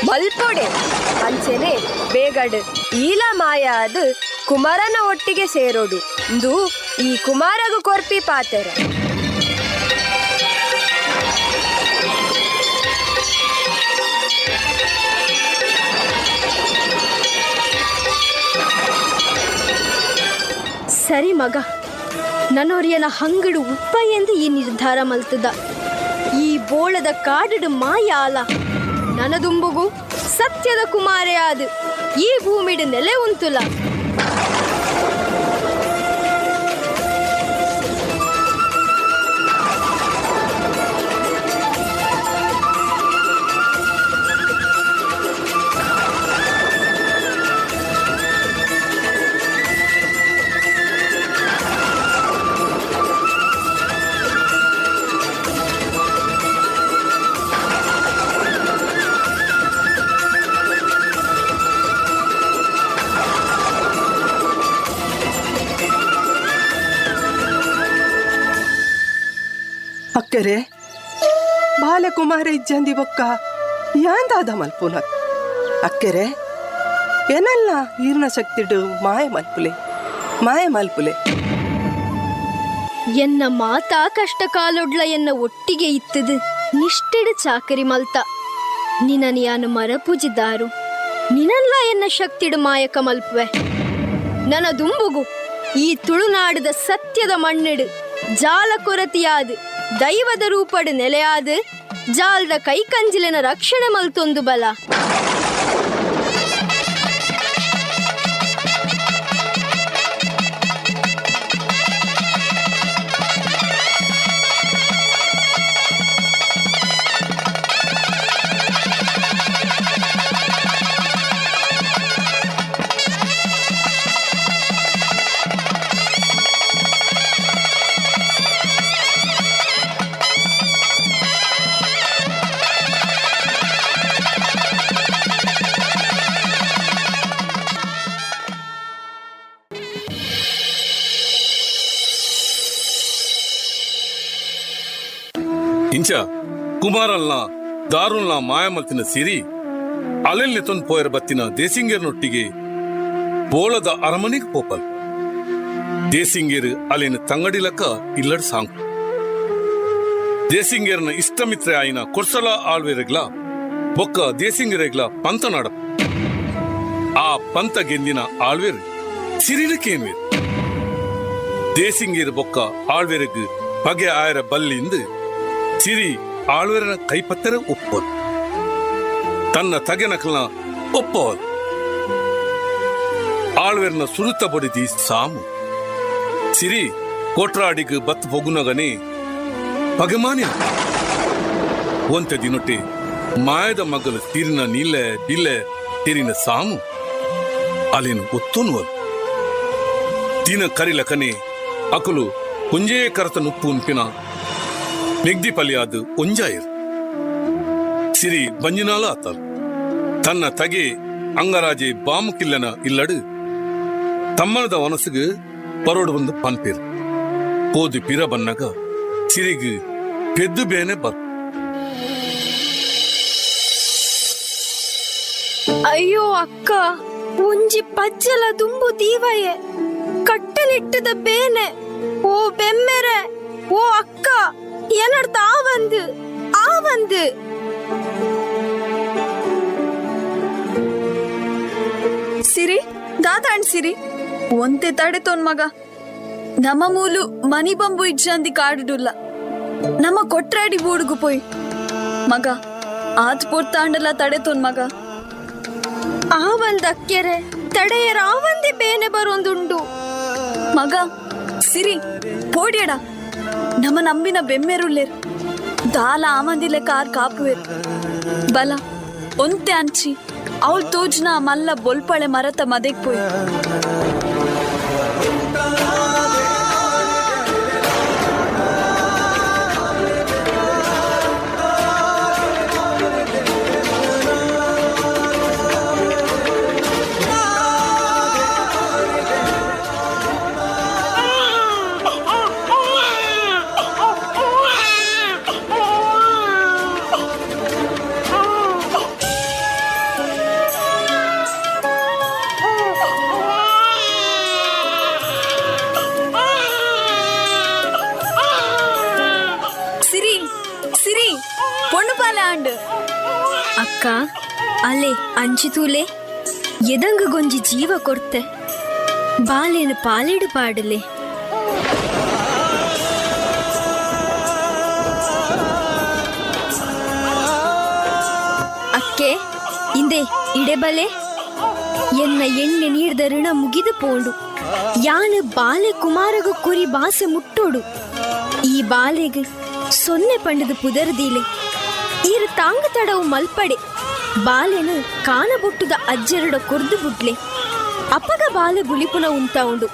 ಮಲ್ಪೋಡೆ ಅಂಚೆನೆ ಬೇಗಡು ಈಲ ಮಾಯ ಅದು ಕುಮಾರನ ಒಟ್ಟಿಗೆ ಸೇರೋಡು ಇಂದು ಈ ಕುಮಾರಗು ಕೊರ್ಪಿ ಪಾತೆರ.
ಸರಿ ಮಗ, ನನ್ನೋರಿಯನ ಹಂಗಡು ಉಪ್ಪ ಎಂದು ಈ ನಿರ್ಧಾರ ಮಲ್ತದ. ಈ ಬೋಳದ ಕಾಡಡು ಮಾಯ ಅಲ ನನದುಂಬುಗು ಸತ್ಯದ ಕುಮಾರೇ ಆದು ಈ ಭೂಮಿಡು ನೆಲೆ ಉಂತುಲ.
ಅಕ್ಕರೆ ಬಾಲೆ ಕುಮಾರ ಇಜ್ಜಂದಿ ಬೊಕ್ಕ ಯಾಂದಾದ ಮಲ್ಪುನ ಅಕ್ಕರೆ ಏನಲ್ಲ ಈರ್ನ ಶಕ್ತಿಡು ಮಾಯ ಮಲ್ಪುಲೆ ಮಾಯ ಮಲ್ಪುಲೆ.
ಎನ್ನ ಮಾತಾ ಕಷ್ಟ ಕಾಲೊಡ್ಲ ಎನ್ನ ಒಟ್ಟಿಗೆ ಇತ್ತದು ನಿಷ್ಠೆಡು ಚಾಕರಿ ಮಲ್ತ ನಿನನ್ ಯಾನು ಮರಪೂಜಿದಾರು ನಿನಲ್ಲ ಎನ್ನ ಶಕ್ತಿಡು ಮಾಯಕ ಮಲ್ಪುವೆ. ನನ ದುಂಬುಗು ಈ ತುಳುನಾಡದ ಸತ್ಯದ ಮಣ್ಣಿಡು ಜಾಲ ಕೊರತಿಯಾದು ದೈವದ ರೂಪಡು ನೆಲೆಯಾದು ಜಾಲದ ಕೈಕಂಜಿಲಿನ ರಕ್ಷಣೆ ಮಲ್ತೊಂದು ಬಲ.
ಇಂಚ ಕುಮಾರಲ್ನ ದಾರುಲ್ನ ಮಾಯಮಲ್ತಿನ ಸಿರಿ ಅಲೆಲ್ಲಿ ತೊಂದು ಪೋಯರ ಬತ್ತಿನ ದೇಸಿಂಗೇರ್ನೊಟ್ಟಿಗೆ ಬೋಳದ ಅರಮನೆಗೆ ಪೋಪಲ್. ದೇಸಿಂಗೇರು ಅಲ್ಲಿನ ತಂಗಡಿಲಕ್ಕ ಇಲ್ಲಡ್ ಸಾಂಗ್. ದೇಸಿಂಗೇರ್ನ ಇಷ್ಟಮಿತ್ರ ಆಯಿನ ಕೊರ್ಸಲ ಆಳ್ವೇರೆಗ್ಲ ಬೊಕ್ಕ ದೇಸಿಂಗರೆಗ್ಲ ಪಂತ ನಾಡ. ಆ ಪಂತ ಗೆಂದಿನ ಆಳ್ವೇರು ಸಿರಿನ ಕೇನ್ವೇರು. ದೇಸಿಂಗೇರು ಬೊಕ್ಕ ಆಳ್ವೇರೆಗ್ ಬಗೆ ಆಯರ ಬಲ್ಲಿಂದು ಸಿರಿ ಆಳ್ವೆರನ ಕೈಪತ್ತರ ಒಪ್ಪೋದು, ತನ್ನ ತಗೆನಕಲ್ನ ಒಪ್ಪೋದು. ಆಳ್ವೆರನ ಸುರುತ ಬಡಿದಿ ಸಾಮು ಸಿರಿ ಕೋಟ್ರಾಡಿಗ್ ಬತ್ ಪೊಗುನಗನೆ ಪಗಮಾನ್ಯ. ಒಂತೆ ದಿನೊಟ್ಟೆ ಮಾಯದ ಮಗಲು ತಿರಿನ ನೀಲೆ ಬಿಲ್ಲೆ ತಿರಿನ ಸಾಮು ಅಲ್ಲಿನ ಒತ್ತೊನ್ನುವನು. ದಿನ ಕರಿಲಕನೆ ಅಕುಲು ಕುಂಜೇ ಕರತ ನುಪ್ಪು ಉನ್ಪಿನ ನಿಗ್ದಿ ಪಲಿಯಾದ ಒಂಜಾಯರ್. ಸಿರಿ ಬಂಜಿನಾಲ ಆತಲ್ ತನ್ನ ತಗೆ ಅಂಗರಾಜೆ ಬಾಮುಕಿಲ್ಲನ ಇಲ್ಲಡು ತಮ್ಮನದ ಮನಸ್ಸಿಗೆ ಪರೋಡು ಬಂದು ಪನ್ಪೇರು. ಹೋದು ಪಿರ ಬನ್ನಗ ಸಿರಿಗು ಪೆದ್ದು ಬೇನೆ ಬರ್.
ಅಯ್ಯೋ ಅಕ್ಕ, ಒಂಜಿ ಪಜ್ಜಲ ದುಂಬು ದೀವಯೆ ಕಟ್ಟಲಿಟ್ಟದ ಬೇನೆ. ಓ ಬೆಮ್ಮೆರೆ, ಓ ಅಕ್ಕ, ಏನರ್ಥ ಆವಂದು ಆವಂದು.
ಸಿರಿ ದಾದಾಣ್ ಸಿರಿ ಒಂತೆ ತಡೆ ತೋನ್ ಮಗ. ನಮ್ಮ ಮೂಲು ಮನಿ ಬಂಬು ಇಜ್ಜಂದಿ ಕಾಡುಡುಲ್ಲ ನಮ್ಮ ಕೊಟ್ರಾಡಿ ಬೂಡುಗು ಪೋಯ್ ಮಗ ಆತ್ ಪೊರ್ತಾಂಡಲ ತಡೆ ತೋನ್ ಮಗ.
ಆವಂದ ಅಕ್ಕೆರೆ ತಡೆಯರ ಆವಂದಿ ಬೇನೆ ಬರೋಂದುಂಡು
ಮಗ. ಸಿರಿ ಪೋಡ್ಯಡ ನಮ್ಮ ನಂಬಿನ ಬೆಮ್ಮೆರುಲ್ಲೇರ್ ದಾಲ ಆಮಂದಿಲೆ ಕಾರ್ ಕಾಪುವೆರ್ ಬಲ ಒಂತೆ ಅಂಚಿ ಅವಳು ತೋಜ್ನ ಮಲ್ಲ ಬೊಲ್ಪಳೆ ಮರತ ಮದೆಗ್ ಪೋಯ್.
ಅಕ್ಕ ಅಲೆ ಅಂಚಿತೂಲೆ ಎದಂಗ ಗೊಂಜಿ ಜೀವ ಕೊರ್ತೆ ಬಾಲೇನು ಪಾಲಿಡು ಪಾಡಲೆ. ಅಕ್ಕೆ ಇಂದೆ ಇಡೆಬಲೆ ಎನ್ನ ಎಣ್ಣೆ ನೀರ್ದ ಋಣ ಮುಗಿದು ಪೋಂಡು ಯಾನು ಬಾಲೆ ಕುಮಾರಗ ಕುರಿ ಬಾಸೆ ಮುಟ್ಟೋಡು. ಈ ಬಾಲೆಗ್ ಸೊನ್ನೆ ಪಂಡದ ಪುದರ್ದೀಲೆ ಈರು ತಾಂಗ ತಡವು ಮಲ್ಪಡೆ ಬಾಲೆನು ಕಾನಬೊಟ್ಟುದ ಅಜ್ಜರಡ ಕೊರ್ದು ಬುಡ್ಲೆ. ಅಪ್ಪಗ ಬಾಲೆ ಬುಲಿಪುನ ಉಂತ ಉಂಡು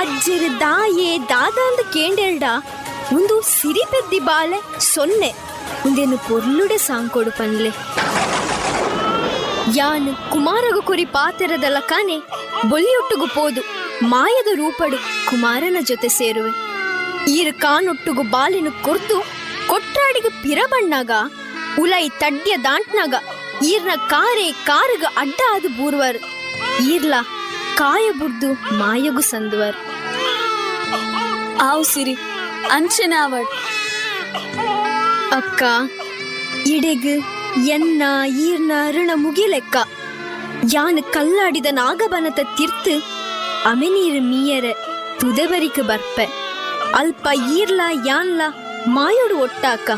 ಅಜ್ಜರು ದಾಯೆ ದಾದಾಂದ ಕೇಂಡೆಲ್ಡ ಒಂದು ಸಿರಿಪೆದ್ದಿ ಬಾಲೆ ಸೊನ್ನೆ ಒಂದೇನು ಪೊರ್ಲುಡೆ ಸಾಂಕೊಡು ಪನ್ಲೆ. ಯಾನು ಕುಮಾರಗ ಕುರಿ ಪಾತೆರದಲ್ಲ ಕಾನೆ ಬೊಲಿಯೊಟ್ಟುಗು ಪೋದು ಮಾಯದ ರೂಪಡು ಕುಮಾರನ ಜೊತೆ ಸೇರುವೆ. ಈರ್ ಕಾನೊಟ್ಟುಗು ಬಾಲಿನ ಕೊರ್ದು ಕೊಟ್ರಾಡಿಗೆ ಪಿರಬಣ್ಣಾಗ ಉಲೈ ತಡ್ಯ ದಾಂಟ್ನಾಗ ಈರ್ನ ಕಾರೇ ಕಾರುಗ ಅಡ್ಡ ಆದು ಬೂರ್ವರ್ ಈರ್ಲ ಕಾಯ ಬುಡ್ದು ಮಾಯಗು ಸಂದುವರ್.
ಆವು ಸಿರಿ, ಅಂಚೆನ ಆವಡ್.
ಅಕ್ಕ, ಇಡೆಗ್ ಎನ್ನ ಈರ್ನ ಋಣ ಮುಗಿಲೆಕ್ಕ. ಯಾನ್ ಕಲ್ಲಾಡಿದ ನಾಗಬನತ ತಿರ್ತು ಅಮೆನೀರ್ ಮೀಯರ ತುದೆಬರಿಕ್ ಬರ್ಪೆ. ಅಲ್ಪ ಈರ್ಲ ಯಾನ್ಲ ಮಾಯೋಡು ಒಟ್ಟಾಕ.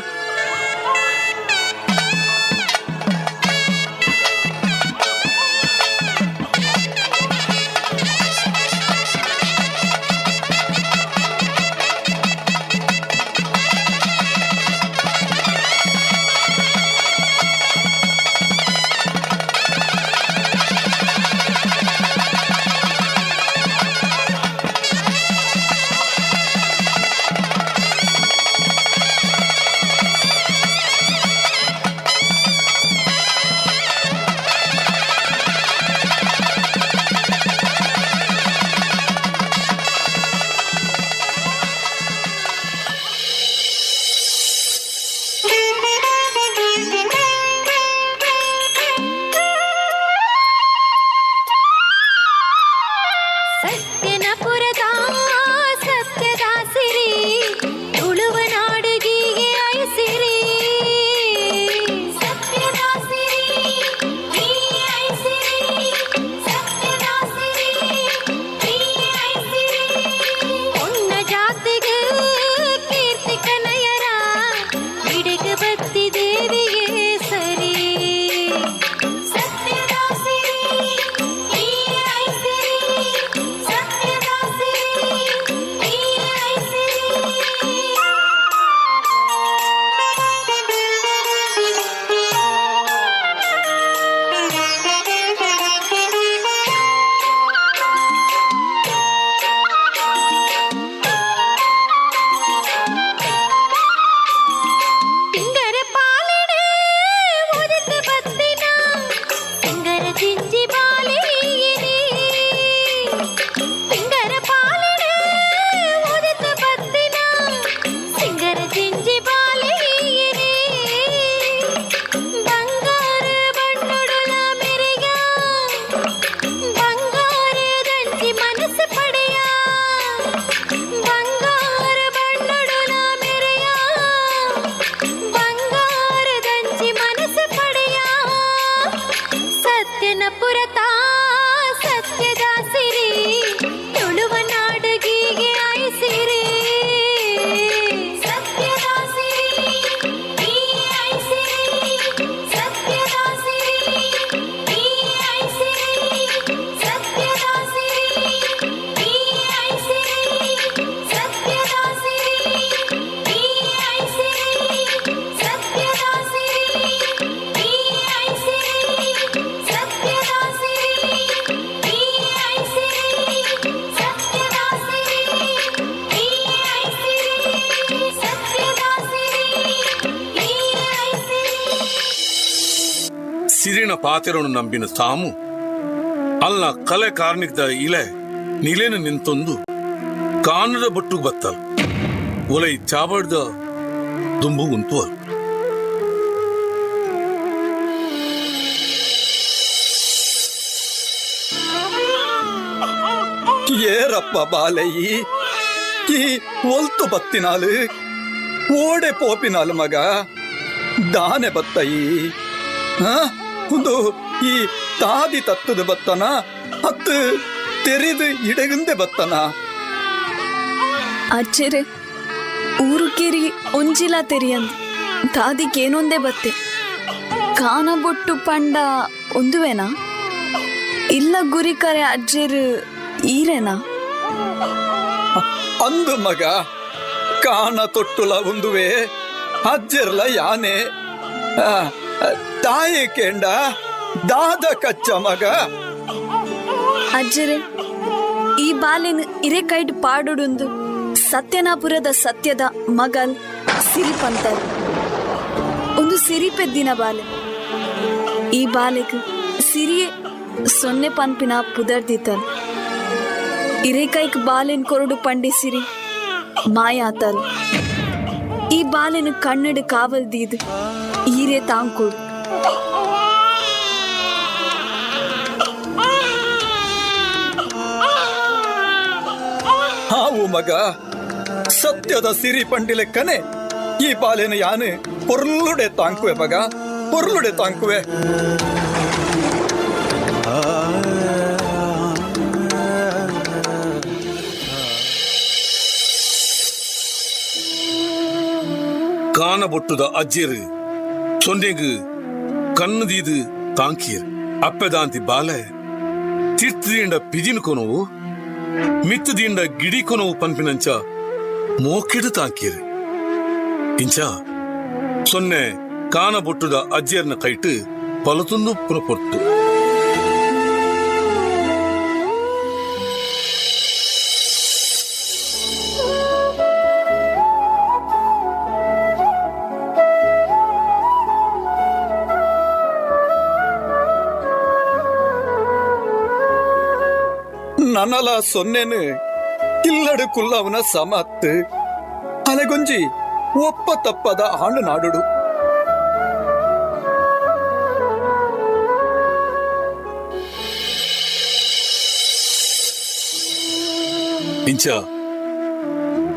ಸಿರಿನ ಪಾತೆರನು ನಂಬಿನ ಸಾಮು ಅಲ್ಲ ಕಲೆ ಕಾರ್ಣಿಕದ ಇಲೆ ನಿಲೇನು ನಿಂತೊಂದು ಕಾನದ ಬಟ್ಟು ಬತ್ತಲ್ ಒಲೈ ಚಾಬಡ್ದ ದುಂಬು ಉಂತುವಲ್.
ಏರಪ್ಪ ಬಾಲಯಿ ಈ ಒಲ್ತು ಬತ್ತಿನಾಲು ಓಡೆ ಪೋಪಿನಾಲು ಮಗ ದಾನೆ ಬತ್ತಯಿ ಒಂದು ಈ ತಾದಿ ತತ್ತದ ಬತ್ತನ ಹತ್ತು ತೆರೆದು ಇಡಗುಂದೆ ಬತ್ತನ.
ಅಚ್ಚೆರೆ ಊರು ಕೇರಿ ಒಂಜಿಲ ತೆರಿಯಂದ್ ತಾದಿಗೇನೊಂದೇ ಬತ್ತೆ ಕಾನ ಬೊಟ್ಟು ಪಂಡ ಒಂದುವೇನಾ ಇಲ್ಲ ಗುರಿ ಕರೆ ಅಜ್ಜೇರು ಈರೇನಾ?
ಅಂದು ಮಗ ಕಾನ ತೊಟ್ಟುಲ ಒಂದುವೆ ಅಜ್ಜೆರ್ಲ ಯಾನೆ ತಾಯಿ ಕೇಂಡ ದಾದ ಕಚ್ಚ ಮಗ.
ಅಜ್ಜರೆ ಈ ಬಾಲೆನ್ ಇರೆ ಕೈಡ್ ಪಾಡುಡುಂದು ಸತ್ಯನಾಪುರದ ಸತ್ಯದ ಮಗಲ್ ಸಿರಿಪಂತರ್ ಒಂದು ಸಿರಿಪೆದ್ದಿನ ಬಾಲೆ. ಈ ಬಾಲೆಗ್ ಸಿರಿಯೇ ಸೊನ್ನೆ ಪನ್ಪಿನ ಪುದರ್ದಿತ್ತಲ್. ಇರೆ ಕೈಕ್ ಬಾಲೆನ್ ಕೊರಡು ಪಂಡಿ ಸಿರಿ ಮಾಯಾತಲ್ ಈ ಬಾಲೆನ ಕಣ್ಣಡು ಕಾವಲ್ ದೀದ್ ಈರೇ ತಾಂಕೊಡು.
ಹಾವು ಮಗ ಸತ್ಯದ ಸಿರಿ ಪಂಡಿಲೆಕ್ಕನೆ ಈ ಬಾಲೆನ ಯಾನು ಪೊರ್ಲುಡೆ ತಾಂಕುವೆ ಮಗ, ಪೊರ್ಲುಡೆ ತಾಂಕುವೆ.
ಕಾನಬೊಟ್ಟುದ ಅಜ್ಜೇರು ಸೊನ್ನೆಗು ಕಣ್ಣುದೀದು ತಾಂಕಿಯರ್ ಅಪ್ಪೆದಾಂತಿ ಬಾಲೆ ತಿರ್ತಿದಿಂಡ ಪಿಜಿನ ಕೊನವು ಮಿತ್ತದಿಂಡ ಗಿಡಿ ಕೊನವು ಪನ್ಪಿನಂಚ ಮೋಕಿಡು ತಾಂಕಿಯರ್. ಇಂಚ ಸೊನ್ನೆ ಕಾನಬೊಟ್ಟುದ ಅಜ್ಜಿಯರ್ನ ಕೈಟು ಪಲತುಂದು ಪುನಪೊರ್ತು.
ನನಲ ಸೊನ್ನೆನು ಇಲ್ಲಡು ಕುಲ್ಲವನ ಸಮತ್ತು ಅಲೆಗೊಂಜಿ ಒಪ್ಪ ತಪ್ಪದ ಆಣು ನಾಡುಡು.
ಇಂಚ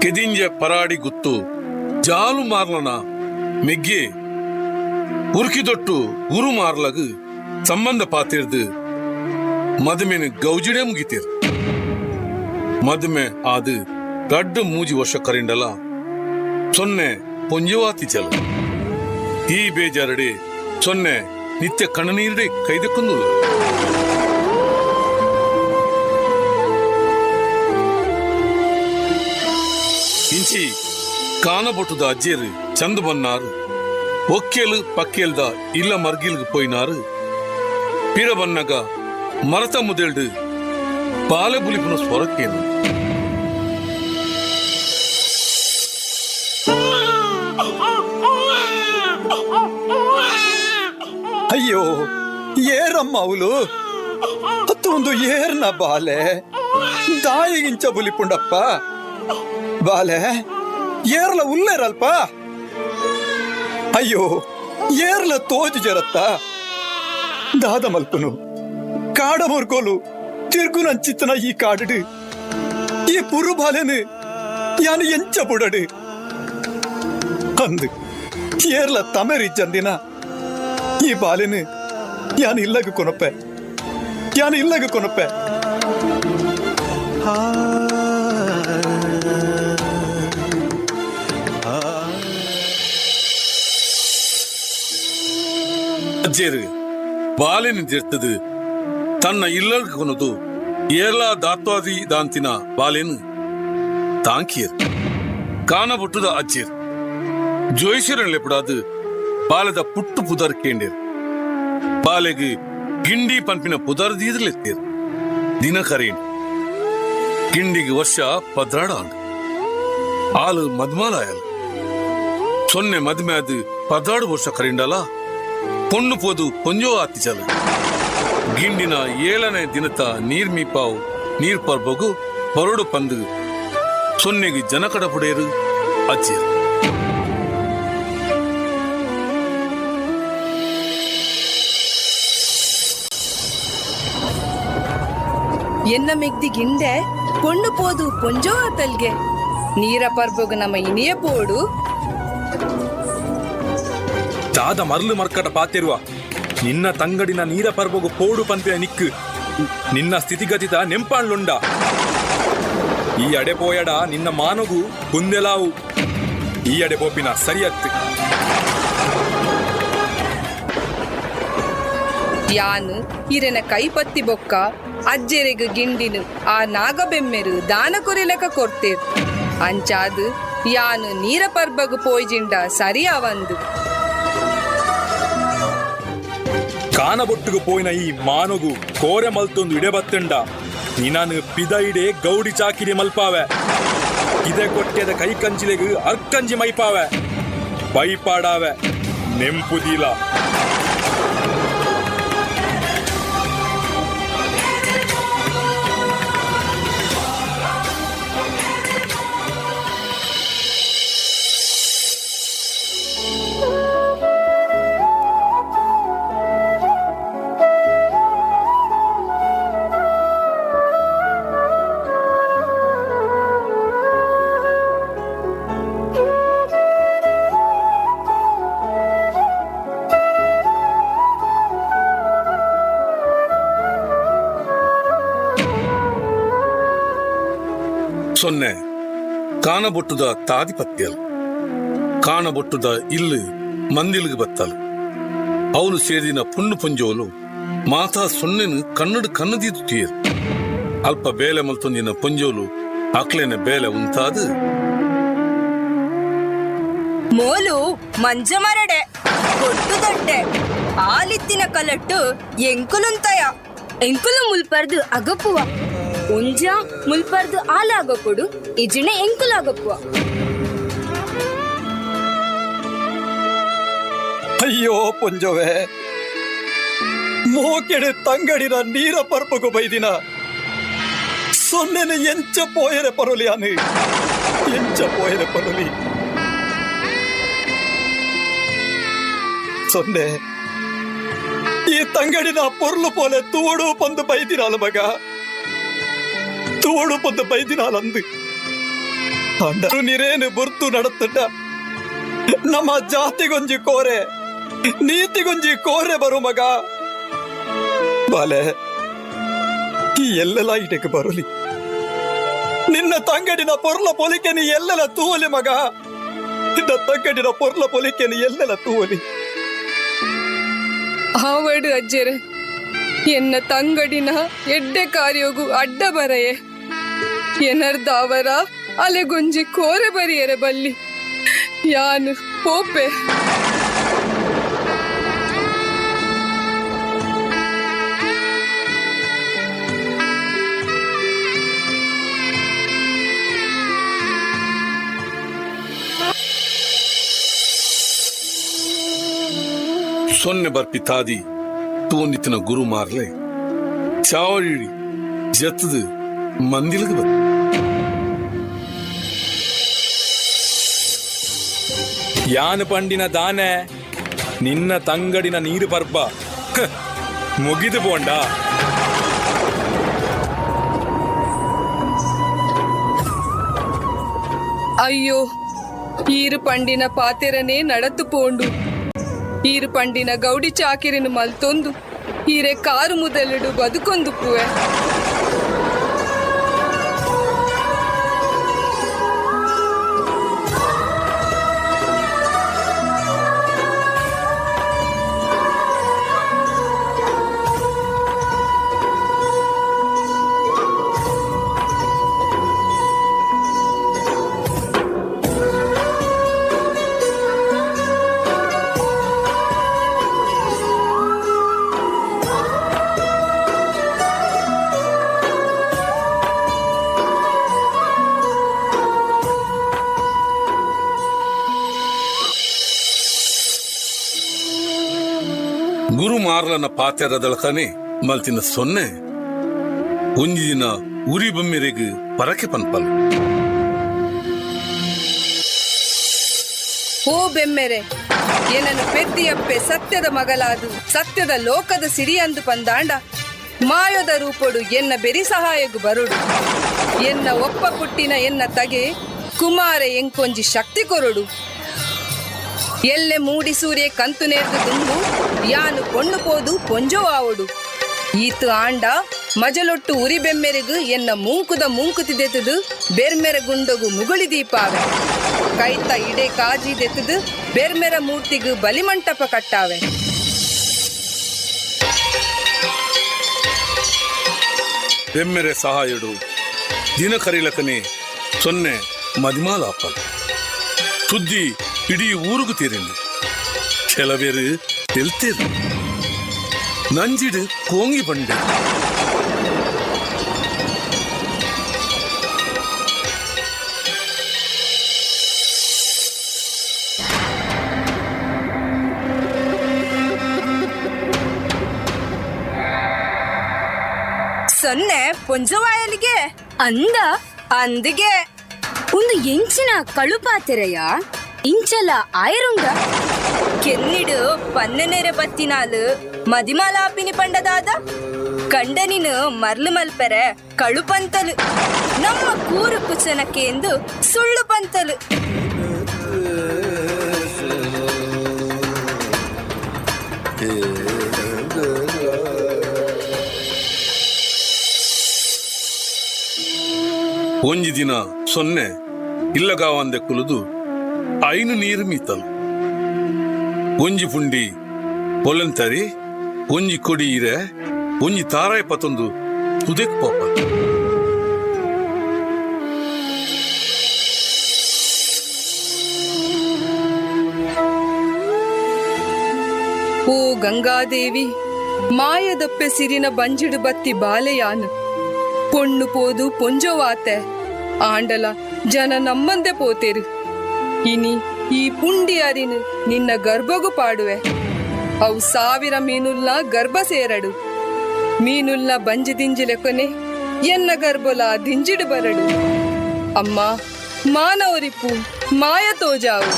ಕೆದಿಂಜ ಪರಾಡಿ ಗುತ್ತು ಜಾಲು ಮಾರ್ಲನ ಮೆಗ್ಗೆ ಉರುಕಿದೊಟ್ಟು ಗುರು ಮಾರ್ಲಗು ಸಂಬಂಧ ಪಾತಿರ್ದು ಮದುಮೆನು ಗೌಜಿಡೆ ಮುಗಿತೀರ್. ಮದುಮೆ ಆದು ಗಡ್ಡು ಮೂಜಿ ವರ್ಷ ಕರಿಂಡಲ ಸೊನ್ನೆ ಪೊಂಜವಾತಿ ಚಲ. ಈ ಬೇಜಾರಡೆ ಸೊನ್ನೆ ನಿತ್ಯ ಕಣ್ಣನೀರಡೆ ಕೈದಕ್ಕೊಂದು. ಇಂಚಿ ಕಾನಬೊಟ್ಟುದ ಅಜ್ಜೇರು ಚಂದು ಬನ್ನಾರು ಒಕ್ಕೇಲು ಪಕ್ಕೇಲ್ದ ಇಲ್ಲ ಮರ್ಗಿಲ್ಗ್ ಪೋಯಿನಾರು. ಪಿರ ಬನ್ನಗ ಮರತ ಮುದೆಲ್ಡು ಬಾಲೆ ಬುಲಿಪುನ ಸ್ವರಕ್ಕೇನು.
ಅಯ್ಯೋ ಏರಮ್ಮ ಅವಳು ಅತ್ತೊಂದು ಏರ್ನ ಬಾಲೆ ದಾಯಿಗಿಂಚ ಬುಲಿಪುಂಡಪ್ಪ ಬಾಲೆ ಏರ್ಲ ಉಲ್ಲೇರಲ್ಪ. ಅಯ್ಯೋ ಏರ್ಲ ತೋಜು ಜರತ್ತ ದಾದ ಮಲ್ಪುನು ಕಾಡ ಮುರ್ಗೋಲು ತಿರ್ಗುನಂಚಿತ್ತನ ಈ ಕಾಡು ಈ ಪುರು ಬಾಲೆನು ಯಾನು ಎಂಚ ಬುಡಡು ಅಂದು ಏರ್ಲ ತಮೆರಿ ಚಂದಿನ ಈ ಬಾಲೆನು ಯಾನು ಇಲ್ಲಗ ಕೊನಪ್ಪೆ, ಯಾನು ಇಲ್ಲಗ ಕೊನಪ್ಪೆ.
ಅಜ್ಜೇರು ಬಾಲೆನು ಜೆರ್ತದು ತನ್ನ ಇಲ್ಲಗ ಕೊನದು ಏರ್ಲಾ ದಾತ್ವಾದಿ ದಾಂತಿನ ಬಾಲೆನು ತಾಂಕಿಯರ್. ಕಾನಬೊಟ್ಟುದ ಅಜ್ಜೇರ್ ಜೋಯಿಸರನ್ಲೆಪುಡಾದು ಬಾಲದ ಪುಟ್ಟು ಪುದರ್ ಕೇಂಡೇರ್. ಬಾಲೆಗ್ ಗಿಂಡಿ ಪಂಪಿನ ಪುದರ್ ದೀದಲೆತ್ತೇರ್. ದಿನ ಕರೇನ್ ಗಿಂಡಿಗೆ ವರ್ಷ 12 ಆಂಡು. ಆಲು ಮದ್ಮಾಲಾಯಲ್ ಸೊನ್ನೆ ಮದ್ಮೆ ಅದು 12 ವರ್ಷ ಕರಿಂಡಲ ಪೊಣ್ಣು ಪೋದು ಪೊಂಜೋ ಆತಿಚಲು. ಗಿಂಡಿನ 7ನೇ ದಿನತ ನೀರ್ ಮೀಪಾವು ನೀರ್ ಪರ್ಬಗು ಬರೋಡು ಪಂದು ಸೊನ್ನೆಗೆ ಜನಕಡ ಪುಡೇರು ಅಜ್ಜೇರು.
ಎನ್ನ ಮೆಗ್ದಿ ಗಿಂಡೆ ಪೊಣ್ಣು ಪೋದು ಪೊಂಜೋ ಆತಲ್ಗೆ ನೀರ ಪರ್ಬಗು ನಮ್ಮ ಇನಿಯ ಪೋಡು.
ದಾದ ಮರ್ಲು ಮರ್ಕಟ ಪಾತಿರುವ ನಿನ್ನ ತಂಗಡಿನ ನೀರ ಪರ್ಬಗು ಪೋಡು ಪಂಪಿನ ನಿಕ್ಕು ನಿನ್ನ ಸ್ಥಿತಿಗತಿತ ನೆಂಪಾಣ್ಲುಂಡ. ಈ ಅಡೆ ಪೋಯಡ ನಿನ್ನ ಮಾನಗು ಕುಂದೆಲಾವು. ಈ ಅಡೆ ಪೋಪಿನ ಸರಿಯತ್ತು.
ಯಾನು ಇರೆನ ಕೈಪತ್ತಿ ಬೊಕ್ಕ ಅಜ್ಜೆರೆಗು ಗಿಂಡಿನು ಆ ನಾಗಬೆಮ್ಮೆರು ದಾನ ಕೊರಿಲಕ ಕೊರ್ತೇರ್. ಅಂಚಾದು ಯಾನು ನೀರ ಪರ್ಬಗು ಪೋಯ್ಜಿಂಡ ಸರಿಯಾವಂದು.
ಕಾನಬೊಟ್ಟುಗು ಪೋಯಿನ ಈ ಮಾನಗು ಕೋರೆ ಮಲ್ತೊಂದು ಇಡೆ ಬತ್ತಂಡ ನಿನಾನು ಪಿದ ಇಡೆ ಗೌಡಿ ಚಾಕಿರಿ ಮಲ್ಪಾವೆ. ಇದೆ ಕೊಟ್ಟೆದ ಕೈ ಕಂಚಿಲೆಗು ಅರ್ಕಂಜಿ ಮೈಪಾವೆ ಬೈಪಾಡಾವೆ ನೆಂಪುದೀಲ.
ಸೊನ್ನೆ ಕಾಣಬೊಟ್ಟುದ ತಾದಿಪತ್ಯಲ್ ಕಾಣಬೊಟ್ಟುದ ಇಲ್ಲು ಮಂದಿಲ್ಗೆ ಬತ್ತಲ್. ಅವನು ಸೇರಿನ ಪುಣ್ಣು ಪುಂಜೋಲು ಮಾತಾ ಸೊನ್ನೆನು ಕನ್ನಡ ಕನ್ನದೀದು ತೀರ್. ಅಲ್ಪ ಬೇಲೆ ಮಲ್ತೊಂದಿನ ಪುಂಜೋಲು ಅಕ್ಲೇನ ಬೇಲೆ ಉಂತಾದು
ಮೋಲು ಮಂಜ ಮರಡೆ ಕೊಟ್ಟು ದೊಡ್ಡೆ ಆಲಿತ್ತಿನ ಕಲಟ್ಟು ಎಂಕುಲುಂತಯ
ಎಂಕುಲು ಮುಲ್ಪರ್ದು ಅಗಪುವ ಒಂಜ ಮುಲ್ಪರ್ದು ಆಲಾಗಪೊಡು ಇಜಿಣೆ ಎಂಕುಲಾಗಪುವ.
ಅಯ್ಯೋ ಪುಂಜವೇ, ಮೋಕೆಡೆ ತಂಗಡಿನ ನೀರ ಪರ್ಪಗು ಬೈದಿನ ಸೊನ್ನೆನ ಎಂಚ ಪೋಯರೆ ಪರೊಲಿ ಅನು ಎಂಚ ಪೋಯರೆ ಪರೊಲಿ. ಸೊನ್ನೆ ಈ ತಂಗಡಿನ ಪೊರ್ಲು ಪೋಲೆ ತೂಡು ಪಂದು ಬೈದಿನಾಲ ಮಗ, ತೂಡು ಪಂದು ಬೈದಿನಾಲಂದು ಅಂಡರು ನೀರೇನು ಬುರ್ತು ನಡತ್ತುಂಡ. ನಮ್ಮ ಜಾತಿಗೊಂಜಿ ಕೋರೆ ನೀತಿಗೊಂಜಿ ಕೋರೆ ಬರು ಮಗ. ಬಾಲೆ ಈ ಎಲ್ಲೆಲ್ಲ ಇಟಕ್ಕೆ ಬರಲಿ, ನಿನ್ನ ತಂಗಡಿನ ಪೊರ್ಲ ಪೊಲಿಕೆ ನೀ ಎಲ್ಲೆಲ್ಲ ತೂವಲಿ ಮಗ, ನಿನ್ನ ತಂಗಡಿನ ಪೊರ್ಲ ಪೊಲಿಕೆ ನೀ ಎಲ್ಲೆಲ್ಲ ತೂವಲಿ.
ಆವಡು ಅಜ್ಜೆರೆ, ಎನ್ನ ತಂಗಡಿನ ಎಡ್ಡೆ ಕಾರ್ಯೋಗು ಅಡ್ಡ ಬರೆಯೆ ಎನರ್ದಾವರ ಅಲೆಗೊಂಜಿ ಕೋರೆ ಬರಿಯರೆ ಬಲ್ಲಿ ಯಾನು ಪೋಪೆ.
ಸೊನ್ನೆ ಬರ್ಪಿ ತಾದಿ ತೂಂದಿತ್ತಿನ ಗುರು ಮಾರ್ಲೆ ಚಾವಳಿ ಜತ್ತದು ಮಂದಿಲದ ಬರ್.
ಯಾನು ಪಂಡಿನ ದಾನೆ ನಿನ್ನ ತಂಗಡಿನ ನೀರು ಪರ್ಬ ಮುಗಿದು ಪೋಂಡ.
ಅಯ್ಯೋ, ಈರು ಪಂಡಿನ ಪಾತೆರನೇ ನಡತು ಪೋಂಡು. ಈರು ಪಂಡಿನ ಗೌಡಿ ಚಾಕಿರಿನ ಮಲ್ತೊಂದು ಹೀರೆ ಕಾರು ಮುದಲಿಡು ಬದುಕೊಂದು ಪುವೆ.
ಗುರು ಮಾರ್ಲನ ಪಾತೆರದಳಕನೆ ಮಲ್ತಿನ ಸೊನ್ನೆ ಒಂಜಿ ದಿನ ಉರಿ ಬೊಮ್ಮೆರೆಗ್ ಪರಕೆ ಪನ್ಪಲ್.
ಓ ಬೆಮ್ಮೆರೆ, ಏನನ್ನು ಪೆದ್ದಿಯಪ್ಪೆ ಸತ್ಯದ ಮಗಲಾದು ಸತ್ಯದ ಲೋಕದ ಸಿರಿಯಂದು ಪಂದಾಂಡ ಮಾಯದ ರೂಪೊಡು ಎನ್ನ ಬೆರಿ ಸಹಾಯಗು ಬರುಡು. ಎನ್ನ ಒಪ್ಪ ಪುಟ್ಟಿನ ಎನ್ನ ತಗೆ ಕುಮಾರ ಎಂಕೊಂಜಿ ಶಕ್ತಿ ಕೊರಡು. ಎಲ್ಲೆ ಮೂಡಿ ಸೂರ್ಯ ಕಂತು ನೇರ್ದು ತುಂಬು ಯಾನು ಕೊಂಡು ಪೋದು ಪೊಂಜೋವಾವಡು. ಈತು ಆಂಡ ಮಜಲೊಟ್ಟು ಉರಿ ಬೆಮ್ಮೆರೆಗು ಎನ್ನ ಮೂಂಕುದ ಮೂಂಕುತಿದೆತದು ಬೆರ್ಮೆರ ಗುಂಡಗು ಮುಗುಳಿ ದೀಪಾವೆ. ಕೈತ ಇಡೆ ಕಾಜಿ ದೆತ್ತದು ಬೆರ್ಮೆರ ಮೂರ್ತಿಗು ಬಲಿಮಂಟಪ ಕಟ್ಟಾವೆ.
ಬೆಮ್ಮೆರೆ ಸಹಾಯಡು ದಿನ ಕರಿಲಕನೆ ಸೊನ್ನೆ ಮದಿಮಾಲಾಪ ಸುದ್ದಿ ಇಡೀ ಊರುಗು ತೀರಿಂದು. ಕೆಲವೇರು ತೆಲ್ತೇರು ನಂಜಿಡು ಕೋಂಗಿ ಬಂಡೆ.
ಸೊನ್ನೆ ಪೊಂಜವಾಯಲಿಗೆ
ಅಂದ
ಅಂದಿಗೆ
ಒಂದು ಎಂಚಿನ ಕಳುಪಾತೆರೆಯ ಇಂಚಲ ಆಯರುಂಗ
ಕೆನ್ನಿಡು ಪನ್ನೆನೆರೆ ಬತ್ತಿನಾಲು ಮದಿಮಾಲಾಪಿನಿ ಪಂಡದಾದ ಕಂಡನಿನು ಮರ್ಲು ಮಲ್ಪೆರೆ ಕಳು ಪಂತಲು ನಮ್ಮ ಕೂರು ಕುಚನಕ್ಕೆ ಎಂದು ಸುಳ್ಳು ಪಂತಲು.
ಒಂಜಿ ದಿನ ಸೊನ್ನೆ ಇಲ್ಲಗಾವಂದೆ ಕುಲುದು ಐನು ನೀರು ಮೀತಲು. ಒಂಜಿ ಪುಂಡಿ ಪೊಲಂತರಿ, ಒಂಜಿ ಕೊಡಿ ಇರೆ, ಒಂಜಿ ತಾರಾಯ ಪತೊಂದು ತುದೆಕ್ ಪೋಪ.
ಓ ಗಂಗಾದೇವಿ, ಮಾಯದಪ್ಪೆ ಸಿರಿನ ಬಂಜಿಡು ಬತ್ತಿ ಬಾಲೆಯಾನು ಪೊಣ್ಣು ಪೋದು ಪೊಂಜೋವಾತೆ ಆಂಡಲ ಜನ ನಮ್ಮಂದೆ ಪೋತೇರು. ಇನಿ ಈ ಪುಂಡಿ ಅರಿನು ನಿನ್ನ ಗರ್ಭಗೂ ಪಾಡುವೆ. ಅವು ಸಾವಿರ ಮೀನುಲ್ನ ಗರ್ಭ ಸೇರಡು, ಮೀನುಲ್ನ ಬಂಜಿ ದಿಂಜಿಲೆಕೊನೆ ಎನ್ನ ಗರ್ಭಲ ದಿಂಜಿಡು ಬರಡು. ಅಮ್ಮ ಮಾನವರಿಪ್ಪು ಮಾಯ ತೋಜಾವು.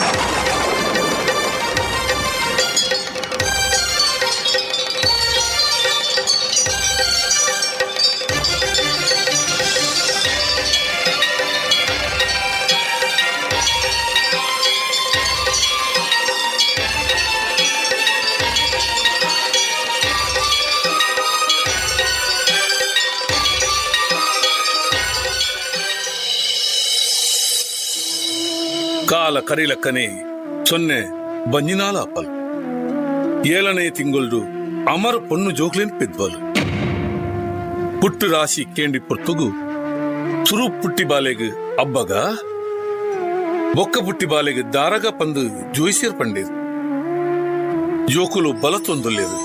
ಕಾಲ ಕರಿಲಕ್ಕನೆ ಸೊನ್ನೆ ಬಂಜಿನಾಲ ಅಪ್ಪಲ್. ಏಳನೇ ತಿಂಗೊಳ್ದು ಅಮರ ಪೊಣ್ಣು ಜೋಕ್ಲೇನ್ ಪೆದ್ವಲು. ಪುಟ್ಟು ರಾಶಿ ಕೇಂಡಿ ಪೊರ್ತುಗು ಸುರು ಪುಟ್ಟಿ ಬಾಲೆಗ್ ಅಬ್ಬಗ, ಬೊಕ್ಕ ಪುಟ್ಟಿ ಬಾಲೆಗ್ ದಾರಗ ಪಂದು ಜೋಯಿಸಿರ್ ಪಂಡೇರು. ಜೋಕುಲು ಬಲತೊಂದುಲ್ಲೇರು.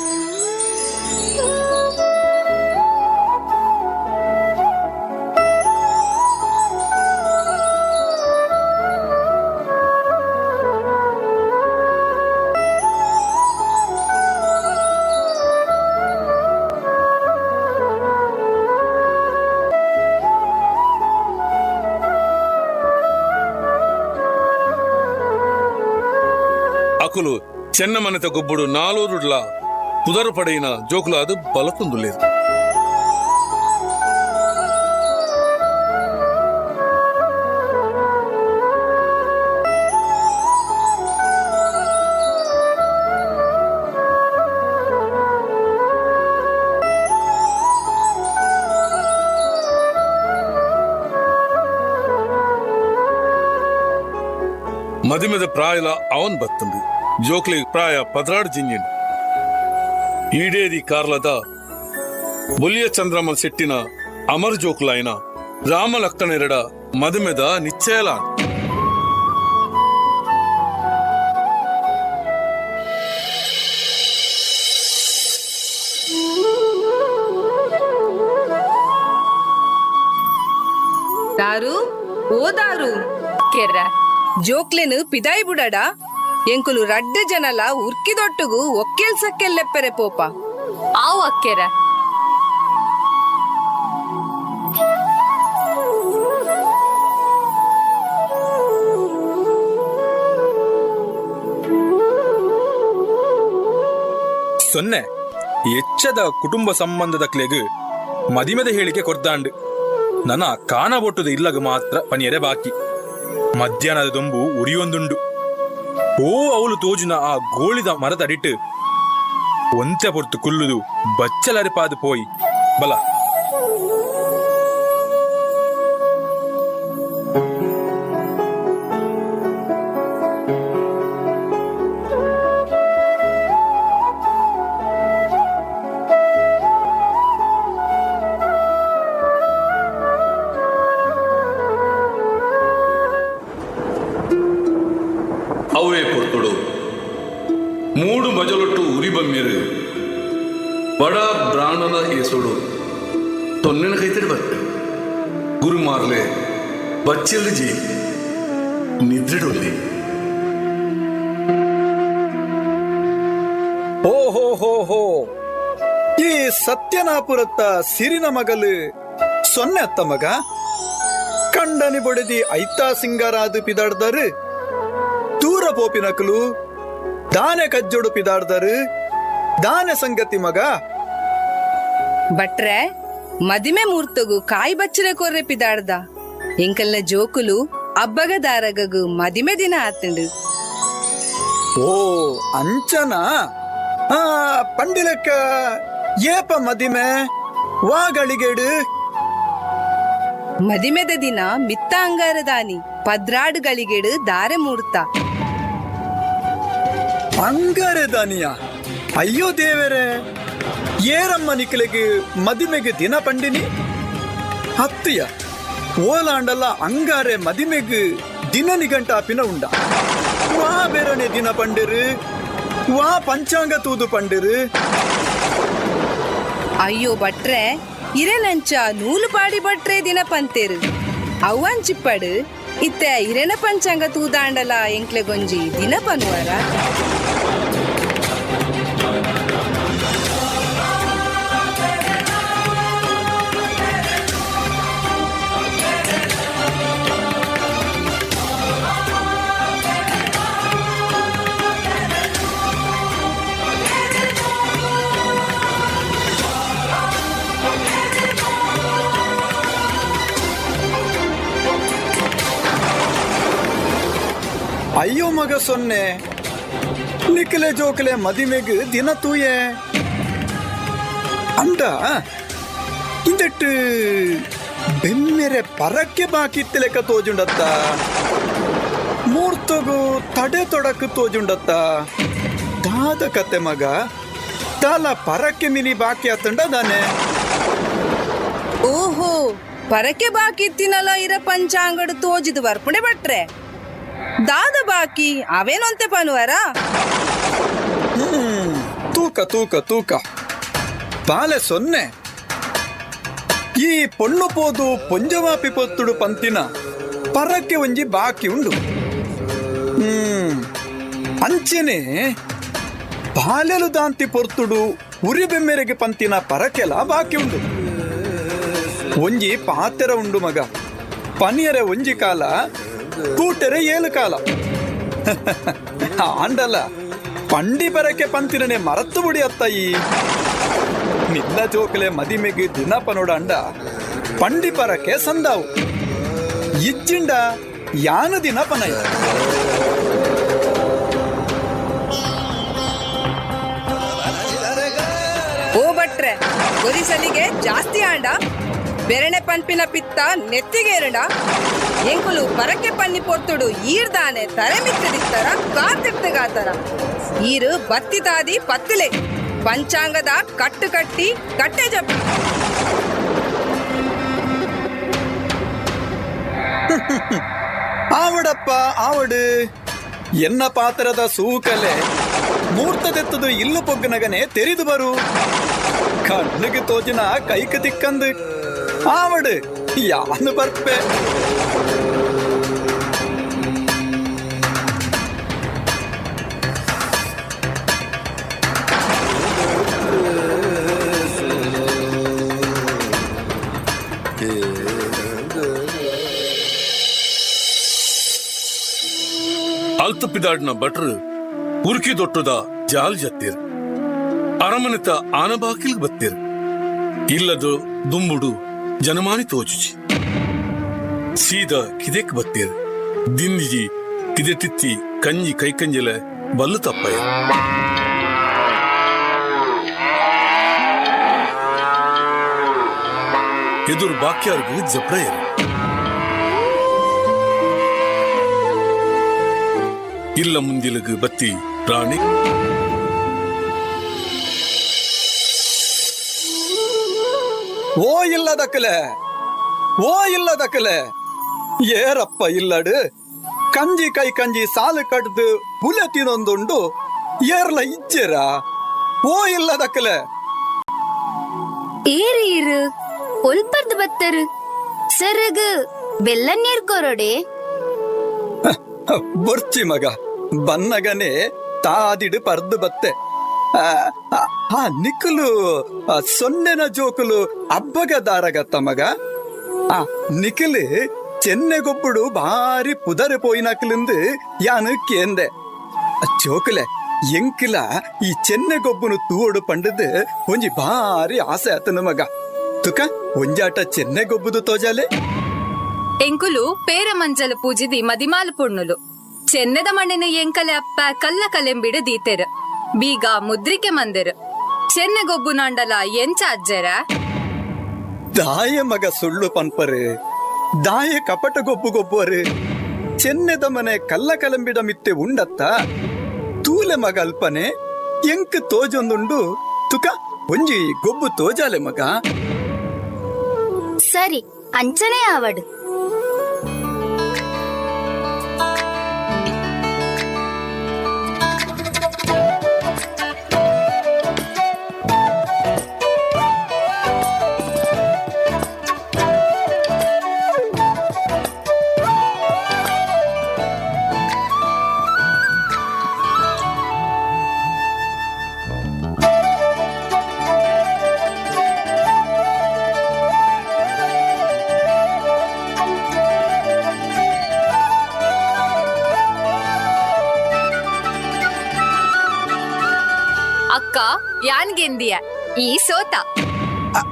ಅಕುಲು ಚೆನ್ನಮನೆತ ಗೊಬ್ಬುಡು ನಾಲೂರುಡ್ಲ ಪುದರು ಪಡೆಯಿನ ಜೋಕುಲು ಅದು ಬಲತೊಂದುಲ್ಲೇರು. ಮದಿಮೆದ ಪ್ರಾಯಲ ಅವನ್ ಬತ್ತಂದು ಜೋಕ್ಲಿ ಪ್ರಾಯ 12 ಜಿಂಜಿನ್. ಈಡೇರಿ ಕಾರ್ಲದ ಬೊಲಿಯ ಚಂದ್ರಮನ್ ಶೆಟ್ಟಿನ ಅಮರ್ ಜೋಕ್ಲಾಯಿನ ರಾಮಲಕ್ಕನೆರಡ ಮದುಮೆದ ನಿಶ್ಚಯಲ.
ದಾರು ಓ ದಾರು ಕೆರ್ರ ಜೋಕ್ಲೆನು ಪಿದಾಯಿ ಬುಡಡ. ಎಂಕುಲು ರಡ್ಡು ಜನಲ ಉರ್ಕಿದೊಟ್ಟುಗು ಒಕ್ಕೆಲ್ ಸಕ್ಕೆಲ್ಲೆಪ್ಪರೆ ಪೋಪ.
ಆವು ಅಕ್ಕೆರ.
ಸೊನ್ನೆ ಎಚ್ಚದ ಕುಟುಂಬ ಸಂಬಂಧದ ಕ್ಲೆಗ್ ಮದಿಮೆದ ಹೇಳಿಕೆ ಕೊರ್ದಾಂಡು. ನನ್ನ ಕಾಣಬೊಟ್ಟುದ ಇಲ್ಲಗ ಮಾತ್ರ ಪನಿಯರೆ ಬಾಕಿ. ಮಧ್ಯಾಹ್ನದ ದೊಂಬು ಉರಿಯೊಂದುಂಡು. ಓ ಅವಳು ತೋಜುನ ಆ ಗೋಳಿದ ಮರದಡಿಟ್ಟು ಒಂತೆ ಪೊರ್ತು ಕುಲ್ಲುದು ಬಚ್ಚಲರಿಪಾದು ಪೋಯಿ ಬಲ.
ಅವೇ ಪೊರ್ತುಡು ಮೂಡು ಮಜಲೊಟ್ಟು ಉರಿಬಮ್ಮೆರು ಬಡ ಬ್ರಾಹ್ಮಣನ ಏಸುಡು ತೊನ್ನೆನ ಕೈತಡಿ ಬರ್ತೆ ಗುರುಮಾರ್ಲೆ ಬಚ್ಚೆಲ್ಲು ಜಿ ನಿದ್ರೆಡೊಲ್ಲಿ.
ಓ ಹೋ ಹೋ ಹೋ, ಈ ಸತ್ಯನಾಪುರತ್ತ ಸಿರಿನ ಮಗಲು ಸೊನ್ನೆ ಅತ್ತ ಮಗ ಕಂಡನಿ ಬೊಡೆದಿ ಐತಾ ಸಿಂಗರಾದು ಪಿದಾಡ್ದರು. ದೂರ ಪೋಪಿನಕಲು ದಾನೆ ಕಜ್ಜೊಡು ಪಿದಾಡ್ದರು. ದಾನೆ ಸಂಗತಿ ಮಗ.
ಭಟ್ರೆ ಮದಿಮೆ ಮೂರ್ತಗು ಕಾಯಿ ಬಚ್ಚಲ ಕೊರ್ರೆ ಪಿದಾಡ್ದ. ಎಂಕಲ್ನ ಜೋಕುಲು ಅಬ್ಬಗ ದಾರಗಗು ಮದಿಮೆ ದಿನ ಆತಂಡು.
ಓ ಅಂಚನಾ? ಆ ಪಂಡಿಲಕ್ಕ ಏಪ ಮದಿಮೆ ವಾಗಳಿಗೆಡು?
ಮದಿಮೆದ ದಿನ ಮಿತ್ತ ಅಂಗಾರದಾನಿ ಪದ್ರಾಡುಗಳಿಗೆಡು ದಾರೆ ಮೂರ್ತ.
ಅಂಗಾರದಾನಿಯ? ಅಯ್ಯೋ ದೇವರೇ, ಏರಮ್ಮ ನಿಕ್ಲೆಗ್ ಮದಿಮೆಗೆ ದಿನ ಪಂಡಿನಿ ಹತ್ತಿಯ ಓಲಾಂಡಲ್ಲ ಅಂಗಾರೆ ಮದಿಮೆಗ್ ದಿನ ನಿಘಂಟಾಪಿನ ಉಂಡ. ವಾ ಬೇರನೆ ದಿನ ಪಂಡಿರು, ವಾ ಪಂಚಾಂಗ ತೂದು ಪಂಡಿರು.
ಅಯ್ಯೋ ಭಟ್ರೆ, ಇರೆನಂಚ ನೂಲು ಪಾಡಿ ಭಟ್ರೆ ದಿನ ಪಂತೇರು ಅವ್ವಂಚಿಪ್ಪಡು ಇತ್ತೆ ಇರೆನ ಪಂಚಾಂಗ ತೂದಾಂಡಲ ಎಂಕ್ಲೆ ಗೊಂಜಿ ದಿನ ಪನುವಾರ.
ಅಯ್ಯೋ ಮಗ ಸೊನ್ನೆ, ನಿಕ್ಲೆ ಜೋಕ್ಲೆ ಮದಿಮೆಗ್ ದಿನ ತೂಯೆ ಅಂಡ ಇಂದೆಟ್ಟು ಬೆಮ್ಮೆರೆ ಪರಕ್ಕೆ ಬಾಕಿತ್ತು ಲೆಕ್ಕ ತೋಜುಂಡತ್ತ, ಮೂರ್ತಗು ತಡೆ ತೊಡಕು ತೋಜುಂಡತ್ತ. ದಾದ ಕತೆ ಮಗ, ತಾಲ ಪರಕ್ಕೆ ಮಿನಿ ಬಾಕಿ ಆತಂಡ ದಾನೆ.
ಓಹೋ, ಪರಕ್ಕೆ ಬಾಕಿ ಇತ್ತಿನಲ್ಲ ಇರ ಪಂಚಾಂಗಡು ತೋಜಿದು ಬರ್ಪುಣೆ ಬಟ್ರೆ ದಾದ ಬಾಕಿ ಅವೇನಂತೆ ಪನುವಾರ.
ತೂಕ ತೂಕ ತೂಕ ಬಾಲೆ ಸೊನ್ನೆ, ಈ ಪೊಣ್ಣು ಪೋದು ಪೊಂಜವಾಪಿ ಪೊತ್ತುಡು ಪಂತಿನ ಪರಕ್ಕೆ ಒಂಜಿ ಬಾಕಿ ಉಂಡು. ಅಂಚೆನೆ ಬಾಲೆಲು ದಾಂತಿ ಪೊರ್ತುಡು ಉರಿ ಬೆಮ್ಮೆರೆಗೆ ಪಂತಿನ ಪರಕೆಲ ಬಾಕಿ ಉಂಡು. ಒಂಜಿ ಪಾತೆರ ಉಂಡು ಮಗ, ಪನಿಯರೆ ಒಂಜಿ ಕಾಲ, ಕೂಟರೆ ಏಳು ಕಾಲ. ಆಂಡಲ್ಲ ಪಂಡಿ ಬರಕ್ಕೆ ಪಂತಿರನೆ ಮರತ್ತು ಬುಡಿ ಅತ್ತಾಯಿ. ನಿನ್ನ ಜೋಕಲೆ ಮದಿಮೆಗೆ ದಿನ ಪನೋಡ ಅಂಡ ಪಂಡಿ ಪರಕ್ಕೆ ಸಂದಾವು ಇಜ್ಜಿಂಡ ಯಾನು ದಿನ ಪನಯ.
ಓ ಭಟ್ರೆ, ಗೊರಿಸಲಿಗೆ ಜಾಸ್ತಿ ಆಂಡ ಬೆರಣೆ ಪನ್ಪಿನ ಪಿತ್ತ ನೆತ್ತಿಗೇರಂಡ ಎಂಕುಲು ಪರಕ್ಕೆ ಪನ್ನಿ ಪೊರ್ತುಡು ಈರ್ದಾನೆ ತರೆ ಮಿತ್ತದಿತ್ತರ ಕಾರ್ತಿರ್ತಗಾತರ ಈರು ಬತ್ತಿ ತಾದಿ ಪತ್ತಿಲೆ ಪಂಚಾಂಗದ ಕಟ್ಟು ಕಟ್ಟಿ ಕಟ್ಟೆ ಜಪ್ಪಿ.
ಆವಡಪ್ಪ ಆವಡು, ಎನ್ನ ಪಾತ್ರದ ಸೂಕಲೆ ಮೂರ್ತದೆತ್ತದು ಇಲ್ಲು ಪೊಗ್ಗನಗನೆ ತೆರಿದು ಬರು, ಕಣ್ಣಿಗೆ ತೋಜಿನ ಕೈಕ ತಿಕ್ಕಂದು ಆವಡು ಯಾನು ಬರ್ಪೆ.
ಅಲ್ತಪಿದಾಡ್ನ ಭಟ್ರು ಉರ್ಕಿ ದೊಟ್ಟದ ಜಾಲ್ ಜತ್ತೀರ್ ಅರಮನೆತ ಆನಬಾಕಿಲ್ ಬತ್ತೀರ್ ಇಲ್ಲದು ದುಂಬುಡು ಜನಮಾನಿ ತೋಚುಚಿ ಸೀದಾ ಕಿದೆಕ್ ಬತ್ತೀರ್ ದಿಂದಿಜಿ ಕಿದೆಟಿತ್ತಿ ಕಂಜಿ ಕೈಕಂಜಲೆ ಬಲ್ಲು ತಪ್ಪಯ್ಯ. ಎದುರು ಬಾಕ್ಯಾರ್ಗು ಜಪ್ರಯರು ಇಲ್ಲ ಮುಂದಿಲಗು ಬತ್ತಿ ರಾಣಿ.
ಓ ಇಲ್ಲದಕ್ಕಲೆ, ಓ ಇಲ್ಲದಕ್ಕಲೆ, ಏರಪ್ಪ ಇಲ್ಲಡು ಕಂಜಿ ಕೈ ಕಂಜಿ ಸಾಲು ಕಡ್ದು ಬುಲೆ ತಿನ್ನೊಂದುಂಡು ಏರ್ಲ ಇಜ್ಜೆರ. ಓ ಇಲ್ಲದಕ್ಕಲೆ
ಏರು ಏರು ಒಲ್ಪರ್ದು ಬತ್ತರು ಸರಗು ಬೆಲ್ಲ ನೀರ್ ಕೊರಡೆ
ಬೊರ್ಚಿ ಮಗ ಬನ್ನಗನೆ ತಾದಿಡು ಪರ್ದು ಬತ್ತೆ. ಆ ನಿಕ್ಕಲು ಸೊನ್ನೆನ ಜೋಕುಲು ಅಬ್ಬಗ ದಾರಗತ್ತ ಮಗ. ಆ ನಿಖಲು ಚೆನ್ನೆಗೊಬ್ಬುಡು ಭಾರಿ ಪುದರೆ ಪೋಯಿನಕ್ಲಿಂದು ಯಾನು ಕೇಂದೆ. ಜೋಕುಲೆ ಎಂಕಿಲ ಈ ಚೆನ್ನೆಗೊಬ್ಬನು ತೂವಡು ಪಂಡದು ಒಂಜಿ ಭಾರಿ ಆಸೆ ಆತನ ಮಗ. ತುಕ ಒಂಜಾಟ ಚೆನ್ನೆಗೊಬ್ಬುದು ತೋಜಾಲೆ.
ಎಂಕುಲು ಪೇರ ಮಂಜಲು ಪೂಜಿದಿ ಮದಿಮಾಲು ಪುಣ್ಣುಲು ಚೆನ್ನೆದ ಮಣ್ಣಿನ ಎಂಕಲೆ ಅಪ್ಪ ಕಲ್ಲ ಕಲೆಂಬಿಡು ದೀತೆರು ಬೀಗ ಮುದ್ರಿಕೆ ಮಂದಿರು ಚೆನ್ನೆಗೊಬ್ಬು ನಾಂಡಲ ಎಂಚ ಅಜ್ಜರ
ದಾಯ ಮಗ ಸುಳ್ಳು ಪನ್ಪರು. ದಾಯೆ ಕಪಟ ಗೊಬ್ಬು ಗೊಬ್ಬುವರು ಚೆನ್ನೆದ ಮನೆ ಕಲ್ಲ ಕಲಂಬಿಡ ಮಿತ್ತೆ ಉಂಡತ್ತ ತೂಲೆ ಮಗ ಅಲ್ಪನೆ ಎಂಕ್ ತೋಜೊಂದುಂಡು ತುಕ ಒಂಜಿ ಗೊಬ್ಬು ತೋಜಾಲೆ ಮಗ.
ಸರಿ ಅಂಚನೆ ಆವಡು.
ಅಕ್ಕ ಯಾನ್ ಗೆಂದಿಯ ಈ ಸೋತ.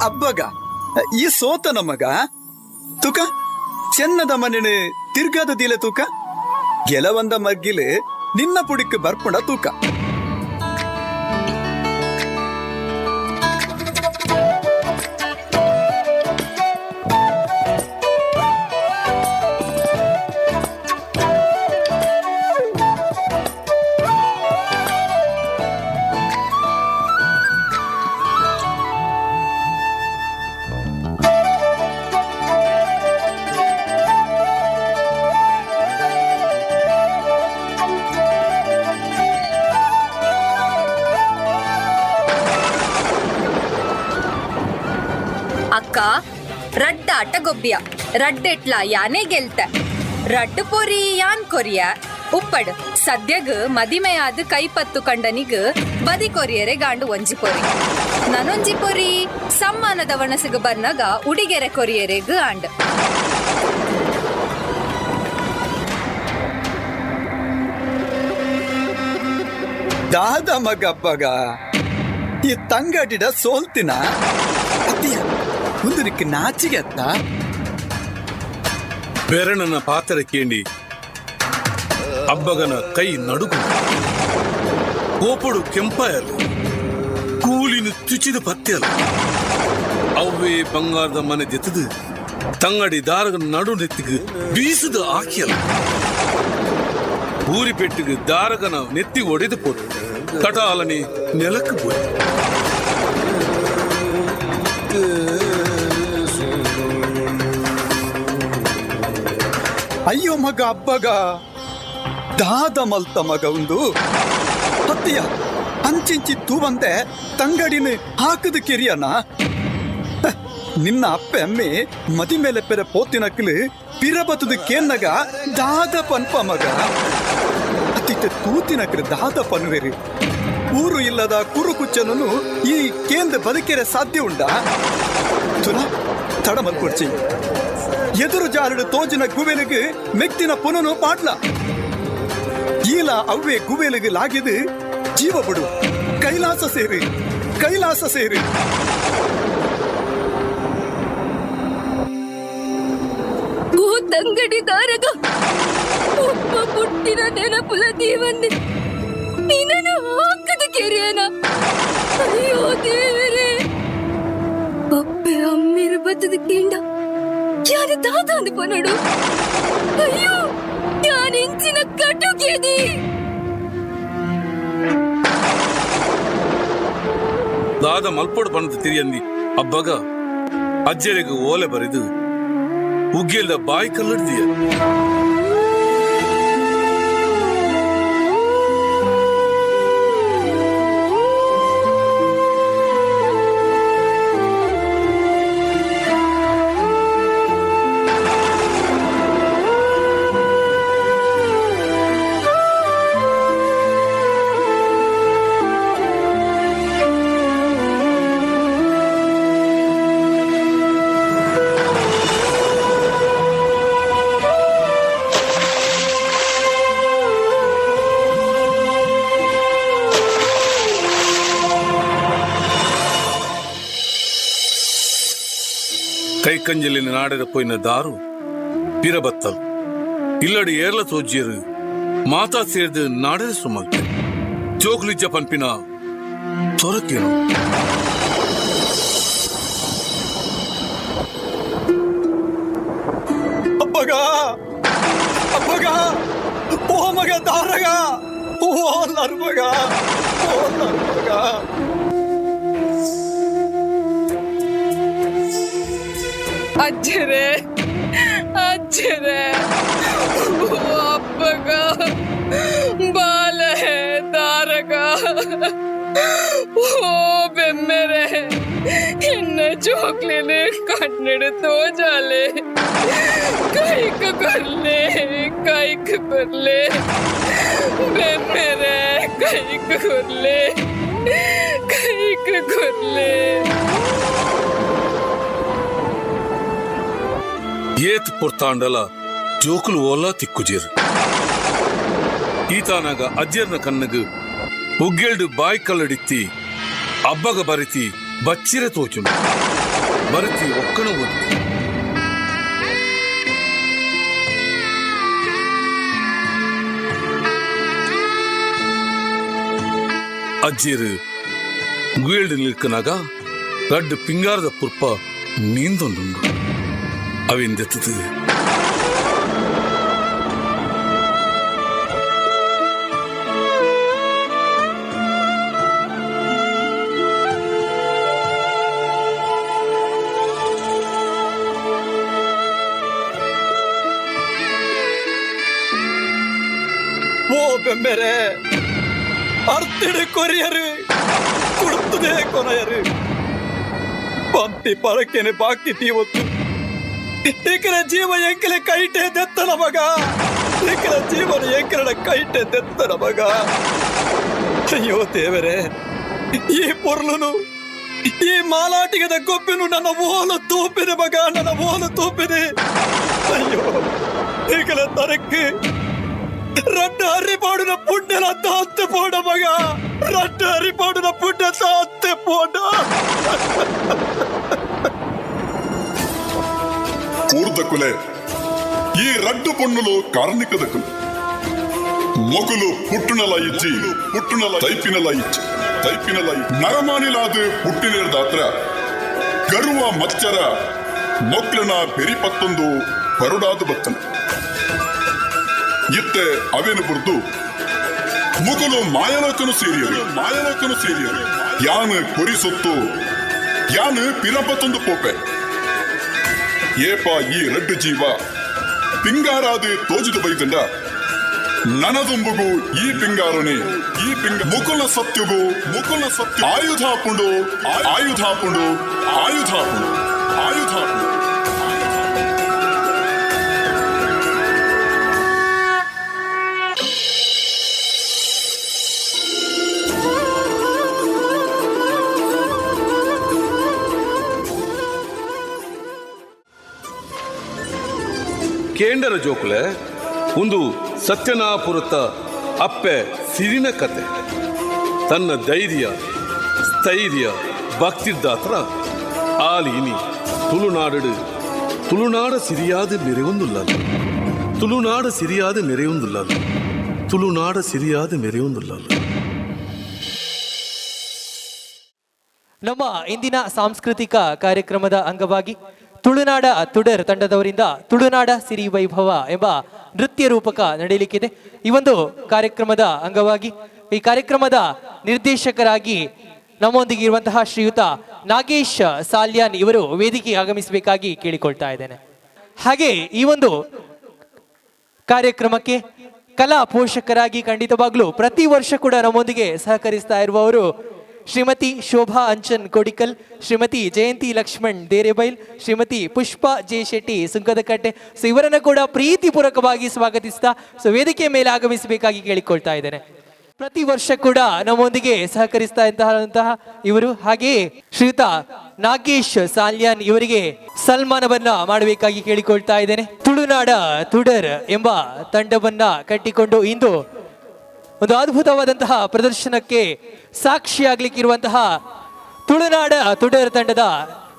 ಅಬ್ಬಗ ಈ ಸೋತ ನಮಗ ತುಕ ಚೆನ್ನದ ಮನೆನು ತಿರ್ಗಾದ ದಿಲೆ ತೂಕ ಗೆಲವಂದ ಮಗ್ಗಿಲೆ ನಿನ್ನ ಪುಡಿಕ್ ಬರ್ಪುಣ ತೂಕ.
ಅಕ್ಕ ರಡ್ಡ ಆಟ ಗೊಬ್ಬಿಯ ರಡ್ಡೆಟ್ಲ ಯಾನೇ ಗೆಲ್ತ ರಡ್ಡು ಪೊರಿ ಯಾನ್ ಕೊರಿಯ ಉಪ್ಪಡ್ ಸದ್ಯಗ್ ಮದಿಮೆಯಾದ ಕೈಪತ್ತು ಕಂಡನಿಗ್ ಬದಿ ಕೊರಿಯರೆ ಗಾಂಡು ಒಂಜಿ ಪೊರಿ ನನೊಂಜಿ ಪೊರಿ ಸಮ್ಮಾನದ ವಣಸಿಗೆ ಬರ್ನಾಗ ಉಡಿಗೆರೆ ಕೊರಿಯರೆಗ್ ಆಂಡ್.
ದಾದ ಮಗ ಅಬ್ಬಗ ಈ ತಂಗಡಿಡ ಸೋಲ್ತಿನ ಅತ್ತಿಯ ಮುಂದಕ್ಕೆ ನಾಚಿಗೆ ಅತ್ತ.
ಬೆರಣನ ಪಾತ್ರ ಕೇಂಡಿ ಅಬ್ಬಗನ ಕೈ ನಡುಗು ಕೋಪಡು ಕೆಂಪಾಯಲು ಕೂಲಿನ ತುಚಿದ ಪತ್ತೆಯಲ್ಲ ಅವ್ವೇ ಬಂಗಾರದ ಮನೆ ದೆತ್ತದು ತಂಗಡಿ ದಾರಗ ನಡು ನೆತ್ತಿಗೆ ಬೀಸದ ಆಕಿಯಲ್ಲ ಊರಿ ಪೆಟ್ಟಿಗೆ ದಾರಗನ ನೆತ್ತಿ ಒಡೆದು ಪೋತು ತಟಾಲನೆ ನೆಲಕ್ಕೆ ಪೋಯಿ.
ಅಯ್ಯೋ ಮಗ ಅಬ್ಬಗ ದಾದ ಮಲ್ತ ಮಗ ಉಂದು ಅತ್ತಿಯ ಅಂಚಿಂಚಿ ತೂವಂತೆ ತಂಗಡಿನ ಹಾಕದ ಕಿರಿಯನ ನಿನ್ನ ಅಪ್ಪೆ ಅಮ್ಮೆ ಮದಿ ಮೇಲೆ ಪೆರೆ ಪೋತಿನಕ್ಲು ಪಿರಬತ್ತದ ಕೇನ್ನಗ ದಾದ ಪನ್ಪ ಮಗ ಅತ್ತಿತ್ತ ತೂತಿನಕ್ಲು ದಾದ ಪನ್ವೇರಿ ಊರು ಇಲ್ಲದ ಕುರುಕುಚ್ಚನನು ಈ ಕೇಂದ್ರ ಬದುಕೆರೆ ಸಾಧ್ಯ ಉಂಡಾ? ತುಲಾ ತಡ ಮಲ್ಕೊಡ್ಚಿ ಎದುರು ಜಾರಡು ತೋಜಿನ ಗುವೆಲಿಗೆ ಮೆಕ್ತಿನ ಪುನನು ಪಾಡ್ಲ ಈಲ ಅವ್ವೆ ಗುವೆಲಿಗೆ ಲಾಗಿದು ಜೀವ ಬಿಡು ಕೈಲಾಸ ಸೇರಿ ಕೈಲಾಸ ಸೇರಿ.
ತಂಗಡಿ ದಾರಗ ಒಬ್ಬ ಪುಟ್ಟಿನ ನೆನಪುಲ ದೇವಂದೆ ನಿನ್ನನ್ನು ಹಾಕದ ಕೆರೆಯನ. ಅಯ್ಯೋ ದೇವರೇ, ಅಪ್ಪೆ ಅಮ್ಮಿರು ಬತ್ತದ ಕೇಂಡ ಯಾರು ತಾತ ಅಂದುಕೊನಡು. ಅಯ್ಯೋ ಯಾನಿಂಚಿನ ಕಟುಕೆದಿ.
ದಾದ ಮಲ್ಪೋಡು ಬಣ್ಣದ ತಿರಿಯಂದಿ ಅಬ್ಬಗ ಅಜ್ಜರಿಗೆ ಓಲೆ ಬರೆದು ಉಗ್ಗೆಲ್ಲ ಬಾಯಿ ಕಲ್ಲಡ್ದಿಯ. ಕೈಕಂಜಲಿನ ನಾಡದ ಪೋಯಿನ ದಾರು ಪಿರಬತ್ತಲ್ ಇಲ್ಲಡಿ ಏರ್ಲ ತೋಜಿಯರು ಮಾತಾ ಸೇರ್ದು ನಾಡದ ಸುಮಲ್ತೆ ಜೋಗ್ಲಿಜ್ಜ ಪನ್ಪಿನ ತೊರಕೇನು.
ಮಗ, ಓ ಮಗ ದಾರಗ, ಓ ನರ್ ಮಗ, ಓ ನರ್ ಮಗ.
ಅಜ್ಜರೇ, ಅಜ್ಜರೇ, ಓ ಅಪ್ಪಗ, ಬಾಲಹೇ ತಾರಕ, ಓ ಬೆಮ್ಮೆರೆ, ಎನ್ನ ಜೋಕ್ಲೆನೆ ಕಣ್ಣಡು ತೋಜಾಲೆ, ಕೈಕ ಕೊರ್ಲೆ, ಕೈಕ ಕೊರ್ಲೆ, ಬೆಮ್ಮೆರೆ, ಕೈಕ ಕೊರ್ಲೆ, ಕೈಕ ಕೊರ್ಲೆ.
ಏತ್ ಪೊರ್ತಾಂಡಲ ಜೋಕುಲು ಓಲ ತಿಕ್ಕುಜೇರು. ಈತಾನಾಗ ಅಜ್ಜರ್ನ ಕಣ್ಣಗು ಉಗ್ಗೆಲ್ಡು ಬಾಯ್ ಕಲ್ಲಡಿತ್ತಿ ಅಬ್ಬಗ ಬರಿತಿ ಬಚ್ಚಿರೆ ತೋಚುಂಡು ಬರಿತಿ ಒಕ್ಕಣ ಓದು. ಅಜ್ಜಿರು ಗುಯಲ್ಡು ನಿಲ್ಕನಾಗ ರಡ್ಡು ಪಿಂಗಾರದ ಪುರ್ಪ ನೀಂದೊಂದುಂಡು. ಅವಿಂದೆತ್ತದು
ಓ ಬೆಮ್ಮೆರೆ, ಅರ್ತಿಡು ಕೊರಿಯರು ಕುಡ್ತದೆ ಕೊನೆಯರು, ಪಂತಿ ಪರಕೆನೆ ಬಾಕಿ ತೀವತ್ತು. ಏಕರ ಜೀವ ಎಂಕಲೆ ಕೈಟೆ ದೆತ್ತನ ಮಗ, ಏಕರ ಜೀವನ ಎಂಕಲನ ಕೈಟೆ ದೆತ್ತನ ಮಗ. ಅಯ್ಯೋ ದೇವರೇ, ಈ ಪೊರ್ಲುನು ಈ ಮಾಲಾಟಿಗದ ಗೊಬ್ಬೆನು ನನ್ನ ಓಲು ತೂಪಿನ ಮಗ, ನನ್ನ ಓಲು ತೂಪಿದೆ. ಅಯ್ಯೋ ಏಕಲ ತರಕ್ಕೆ ರಡ್ಡ ಹರಿಪಾಡಿನ ಪುಣ್ಯನ ತಾತೆ ಪೋಡ ಮಗ, ರಡ್ಡ ಹರಿಪಾಡಿನ ಪುಣ್ಯ ತಾತೆ ಪೋಡ.
ಕೂರ್ದಕುಲೆ ಈ ರಡ್ಡು ಪೊಣ್ಣುಲು ಕಾರ್ಣಿಕದಕುಲು ಮೊಗುಲು ಪುಟ್ಟುನಲ ಇಜ್ಜಿ ಪುಟ್ಟುನಲ ತೈಪಿನಲ ಇಜ್ಜಿ ತೈಪಿನಲ ನರಮಾನಿಲಾದ ಪುಟ್ಟಿನೇರ್ದಾತ್ರ ಗರುವ ಮಚ್ಚರ ಮೊಕ್ಲನ ಬೆರಿಪತ್ತೊಂದು ಬರುಡಾದ ಬತ್ತನ ಇತ್ತೆ ಅವೇನು ಬುರ್ದು ಮುಗುಲು ಮಾಯಲೋಕನು ಸೇರಿಯರು ಮಾಯಲೋಕನು ಸೇರಿಯರು. ಯಾನು ಕೊರಿಸೊತ್ತು ಯಾನು ಪಿರಪತ್ತೊಂದು ಪೋಪೆ. ಏಪ ಈ ರಡ್ಡು ಜೀವ ಪಿಂಗಾರಾದ ತೋಜುದು ಬೈದಂಡ ನನದೊಂಬುಗು ಈ ಪಿಂಗಾರನೆ ಈ ಪಿಂಗ ಮುಕುಲ ಸತ್ಯುಗು ಮುಕುಲ ಸತ್ಯ ಆಯುಧ ಪುಂಡು ಆಯುಧ ಪುಂಡು ಆಯುಧ ಪುಂಡು ಆಯುಧ ಪುಂಡು.
ಕೇಂದ್ರ ಜೋಕುಲೆ ಒಂದು ಸತ್ಯನಾಪುರತ ಅಪ್ಪೆ ಸಿರಿನ ಕತೆ. ತನ್ನ ಧೈರ್ಯ ಸ್ಥೈರ್ಯ ಭಕ್ತಿದ್ದಾತ್ರ ಆಲಿನಿ ತುಳುನಾಡು ತುಳುನಾಡ ಸಿರಿಯಾದ ಮೆರೆಯೊಂದುಲ್ಲ, ತುಳುನಾಡ ಸಿರಿಯಾದ ಮೆರೆಯೊಂದುಲ್ಲ, ತುಳುನಾಡ ಸಿರಿಯಾದ ಮೆರೆಯೊಂದುಲ್ಲ.
ನಮ್ಮ ಇಂದಿನ ಸಾಂಸ್ಕೃತಿಕ ಕಾರ್ಯಕ್ರಮದ ಅಂಗವಾಗಿ ತುಳುನಾಡ ತುಡರ್ ತಂಡದವರಿಂದ ತುಳುನಾಡ ಸಿರಿ ವೈಭವ ಎಂಬ ನೃತ್ಯ ರೂಪಕ ನಡೆಯಲಿಕ್ಕಿದೆ. ಈ ಒಂದು ಕಾರ್ಯಕ್ರಮದ ಅಂಗವಾಗಿ ಈ ಕಾರ್ಯಕ್ರಮದ ನಿರ್ದೇಶಕರಾಗಿ ನಮ್ಮೊಂದಿಗೆ ಇರುವಂತಹ ಶ್ರೀಯುತ ನಾಗೇಶ್ ಸಾಲ್ಯಾನ್ ಇವರು ವೇದಿಕೆಗೆ ಆಗಮಿಸಬೇಕಾಗಿ ಕೇಳಿಕೊಳ್ತಾ ಇದ್ದೇನೆ. ಹಾಗೆ ಈ ಒಂದು ಕಾರ್ಯಕ್ರಮಕ್ಕೆ ಕಲಾ ಪೋಷಕರಾಗಿ ಖಂಡಿತವಾಗ್ಲೂ ಪ್ರತಿ ವರ್ಷ ಕೂಡ ನಮ್ಮೊಂದಿಗೆ ಸಹಕರಿಸ್ತಾ ಇರುವವರು ಶ್ರೀಮತಿ ಶೋಭಾ ಅಂಚನ್ ಕೋಡಿಕಲ್, ಶ್ರೀಮತಿ ಜಯಂತಿ ಲಕ್ಷ್ಮಣ್ ದೇರೆಬೈಲ್, ಶ್ರೀಮತಿ ಪುಷ್ಪಾ ಜೆ ಶೆಟ್ಟಿ ಸುಂಕದಕಟ್ಟೆ. ಸೊ ಇವರನ್ನು ಕೂಡ ಪ್ರೀತಿಪೂರ್ವಕವಾಗಿ ಸ್ವಾಗತಿಸ್ತಾ ಸೊ ವೇದಿಕೆ ಮೇಲೆ ಆಗಮಿಸಬೇಕಾಗಿ ಕೇಳಿಕೊಳ್ತಾ ಇದ್ದೇನೆ. ಪ್ರತಿ ವರ್ಷ ಕೂಡ ನಮ್ಮೊಂದಿಗೆ ಸಹಕರಿಸ್ತಾ ಇದ್ದಂತಹ ಇವರು ಹಾಗೆಯೇ ಶ್ರೀಯುತ ನಾಗೇಶ್ ಸಾಲ್ಯಾನ್ ಇವರಿಗೆ ಸನ್ಮಾನವನ್ನ ಮಾಡಬೇಕಾಗಿ ಕೇಳಿಕೊಳ್ತಾ ಇದ್ದೇನೆ. ತುಳುನಾಡ ತುಡರ್ ಎಂಬ ತಂಡವನ್ನ ಕಟ್ಟಿಕೊಂಡು ಇಂದು ಒಂದು ಅದ್ಭುತವಾದಂತಹ ಪ್ರದರ್ಶನಕ್ಕೆ ಸಾಕ್ಷಿಯಾಗಲಿಕ್ಕಿರುವಂತಹ ತುಳುನಾಡ ತುಡರ್ ತಂಡದ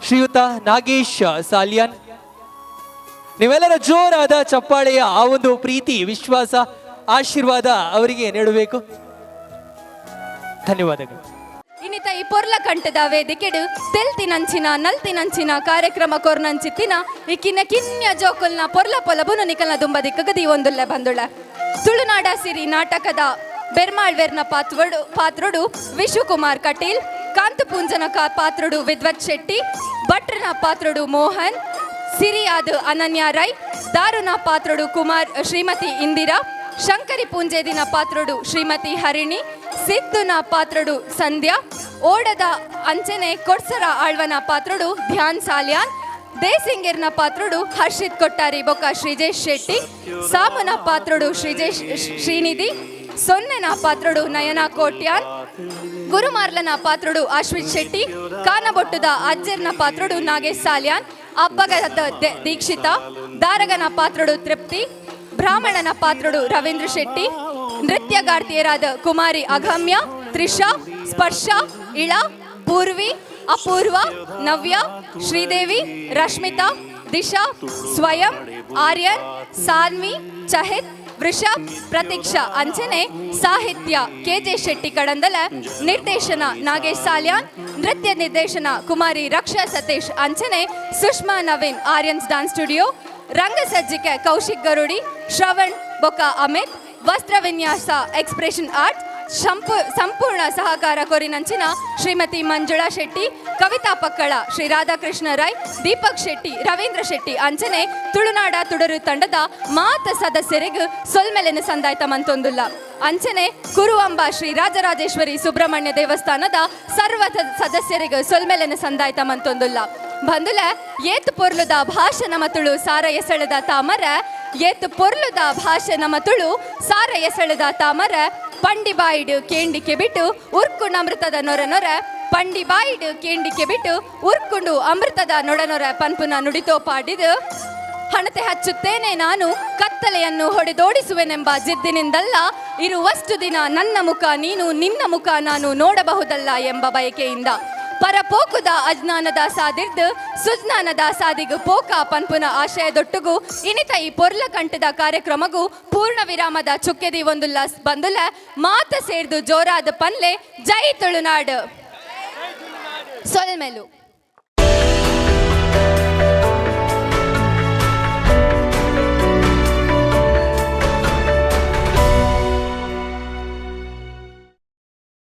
ಶ್ರೀಯುತ ನಾಗೇಶ್ ಸಾಲ್ಯಾನ್, ನೀವೆಲ್ಲರ ಜೋರಾದ ಚಪ್ಪಾಳೆಯ ಆ ಒಂದು ಪ್ರೀತಿ, ವಿಶ್ವಾಸ, ಆಶೀರ್ವಾದ ಅವರಿಗೆ ನೀಡಬೇಕು. ಧನ್ಯವಾದಗಳು.
ಇನ್ನಿತ ಈ ಪೊರ್ಲ ಕಂಠದ ವೇದಿಕೆಡು ತೆಲ್ತಿನಂಚಿನ ನಲ್ತಿನಂಚಿನ ಕಾರ್ಯಕ್ರಮ ಕೊರ್ನಂಚಿತ್ತಿನ ಈ ಕಿನ್ನ ಕಿನ್ಯ ಜೋಕುಲ್ನ ಪೊರ್ಲ ಪೊಲಬುನು ನಿಕಲ್ನ ದುಂಬ ದಿಕ್ಕಗದಿ ಒಂದುಲ್ಲೆ ಬಂದುಳ್ಳ. ತುಳುನಾಡ ಸಿರಿ ನಾಟಕದ ಬೆರ್ಮಾಳ್ವೆರ್ನ ಪಾತ್ರುಡು ವಿಶ್ವಕುಮಾರ್ ಕಟೀಲ್, ಕಾಂತಪೂಂಜನ ಪಾತ್ರುಡು ವಿದ್ವತ್ ಶೆಟ್ಟಿ, ಭಟ್ರನ ಪಾತ್ರುಡು ಮೋಹನ್, ಸಿರಿಯಾದ ಅನನ್ಯ ರೈ, ದಾರುನ ಪಾತ್ರುಡು ಕುಮಾರ್ ಶ್ರೀಮತಿ ಇಂದಿರಾ, ಶಂಕರಿ ಪೂಂಜೆದಿನ ಪಾತ್ರುಡು ಶ್ರೀಮತಿ ಹರಿಣಿ, ಸಿದ್ದುನ ಪಾತ್ರುಡು ಸಂಧ್ಯಾ, ಓಡದ ಅಂಚನೆ ಕೊಡ್ಸರ ಆಳ್ವನ ಪಾತ್ರುಡು ಧ್ಯಾನ್ ಸಾಲ್ಯಾನ್, ದೇಸಿಂಗಿರ್ನ ಪಾತ್ರುಡು ಹರ್ಷಿತ್ ಕೊಟ್ಟಾರಿ ಬೊಕ್ಕ ಶ್ರೀಜೇಶ್ ಶೆಟ್ಟಿ, ಸಾಮುನ ಪಾತ್ರುಡು ಶ್ರೀಜೇಶ್ ಶ್ರೀನಿಧಿ, ಸೊನ್ನೆನ ಪಾತ್ರುಡು ನಯನ ಕೋಟ್ಯಾನ್, ಗುರುಮಾರ್ಲನ ಪಾತ್ರುಡು ಅಶ್ವಿತ್ ಶೆಟ್ಟಿ, ಕಾನಬೊಟ್ಟುದ ಅಜ್ಜರ್ನ ಪಾತ್ರುಡು ನಾಗೇಶ್ ಸಾಲ್ಯಾನ್, ಅಬ್ಬಗದ ದೀಕ್ಷಿತಾ, ದಾರಗನ ಪಾತ್ರುಡು ತೃಪ್ತಿ, ಬ್ರಾಹ್ಮಣನ ಪಾತ್ರುಡು ರವೀಂದ್ರ ಶೆಟ್ಟಿ, ನೃತ್ಯಗಾರ್ತಿಯರಾದ ಕುಮಾರಿ ಅಗಮ್ಯ, ತ್ರಿಷಾ, ಸ್ಪರ್ಶ, ಇಳಾ, ಪೂರ್ವಿ, ಅಪೂರ್ವ, ನವ್ಯ, ಶ್ರೀದೇವಿ, ರಶ್ಮಿತಾ, ದಿಶಾ, ಸ್ವಯಂ, ಆರ್ಯನ್, ಸಾನ್ವಿ, ಚಹಿತ್, ವೃಷಭ್, ಪ್ರತೀಕ್ಷಾ ಅಂಚನೆ ಸಾಹಿತ್ಯ ಕೆಜೆ ಶೆಟ್ಟಿ ಕಡಂದಲ, ನಿರ್ದೇಶನ ನಾಗೇಶ್ ಸಾಲ್ಯಾನ್, ನೃತ್ಯ ನಿರ್ದೇಶನ ಕುಮಾರಿ ರಕ್ಷಾ ಸತೀಶ್ ಅಂಚನೆ ಸುಷ್ಮಾ ನವೀನ್ ಆರ್ಯನ್ಸ್ ಡಾನ್ಸ್ ಸ್ಟುಡಿಯೋ, ರಂಗಸಜ್ಜಿಕೆ ಕೌಶಿಕ್ ಗರುಡಿ, ಶ್ರವಣ್ ಬೊಕ್ಕ ಅಮಿತ್, ವಸ್ತ್ರ ವಿನ್ಯಾಸ ಎಕ್ಸ್ಪ್ರೆಷನ್ ಆರ್ಟ್, ಸಂಪೂರ್ಣ ಸಹಕಾರ ಕೊರಿನಂಚಿನ ಶ್ರೀಮತಿ ಮಂಜುಳಾ ಶೆಟ್ಟಿ, ಕವಿತಾ ಪಕ್ಕಳ, ಶ್ರೀ ರಾಧಾಕೃಷ್ಣ ರೈ, ದೀಪಕ್ ಶೆಟ್ಟಿ, ರವೀಂದ್ರ ಶೆಟ್ಟಿ ಅಂಚನೆ ತುಳುನಾಡ ತುಡರು ತಂಡದ ಮಾತ ಸದಸ್ಯರಿಗೆ ಸೊಲ್ಮೆಲೆನ ಸಂದಾಯ್ತ ಮಂತೊಂದುಲ್ಲ. ಅಂಚನೆ ಕುರುವಂಬ ಶ್ರೀ ರಾಜರಾಜೇಶ್ವರಿ ಸುಬ್ರಹ್ಮಣ್ಯ ದೇವಸ್ಥಾನದ ಸರ್ವ ಸದಸ್ಯರಿಗೆ ಸೊಲ್ಮೆಲೆನ ಸಂದಾಯ್ತ ಮಂತೊಂದುಲ್ಲ. ಬಂದುಲ ಏತ್ ಪೊರ್ಲುದ ಭಾಷೆ ನಮ್ಮ ತುಳು ಸಾರ ಎಸಳದ ತಾಮರ, ಏತ್ ಪೊರ್ಲುದ ಭಾಷೆ ನಮ್ಮ ತುಳು ಸಾರ ಎಸಳದ ತಾಮರ, ಪಂಡಿಬಾಯಿಡು ಕೇಂಡಿಕೆ ಬಿಟ್ಟು ಉರ್ಕುಂಡು ಅಮೃತದ ನೊರ ನೊರ, ಪಂಡಿಬಾಯಿಡು ಕೇಂಡಿಕೆ ಬಿಟ್ಟು ಉರ್ಕುಂಡು ಅಮೃತದ ನೊಡನೊರ ಪನ್ಪುನ ನುಡಿತೋ ಪಾಡಿದು ಹಣತೆ ಹಚ್ಚುತ್ತೇನೆ ನಾನು ಕತ್ತಲೆಯನ್ನು ಹೊಡೆದೋಡಿಸುವೆನೆಂಬ ಜಿದ್ದಿನಿಂದಲ್ಲ, ಇರುವಷ್ಟು ದಿನ ನನ್ನ ಮುಖ ನೀನು ನಿನ್ನ ಮುಖ ನಾನು ನೋಡಬಹುದಲ್ಲ ಎಂಬ ಬಯಕೆಯಿಂದ. ಪರಪೋಕುದ ಅಜ್ಞಾನದ ಸಾದಿರ್ದು ಸುಜ್ಞಾನದ ಸಾದಿಗು ಪೋಕ ಪನ್ಪುನ ಆಶಯದೊಟ್ಟುಗು ಇನಿತ ಈ ಪೊರ್ಲ ಕಂಠದ ಕಾರ್ಯಕ್ರಮಗೂ ಪೂರ್ಣ ವಿರಾಮದ ಚುಕ್ಕೆದಿ ಒಂದುಲ್ಲ ಬಂದುಲ್ಲ ಮಾತ ಸೇರ್ದು ಜೋರಾದ ಪನ್ಲೆ ಜೈ ತುಳುನಾಡು ಸೊಲ್ಮೆಲು.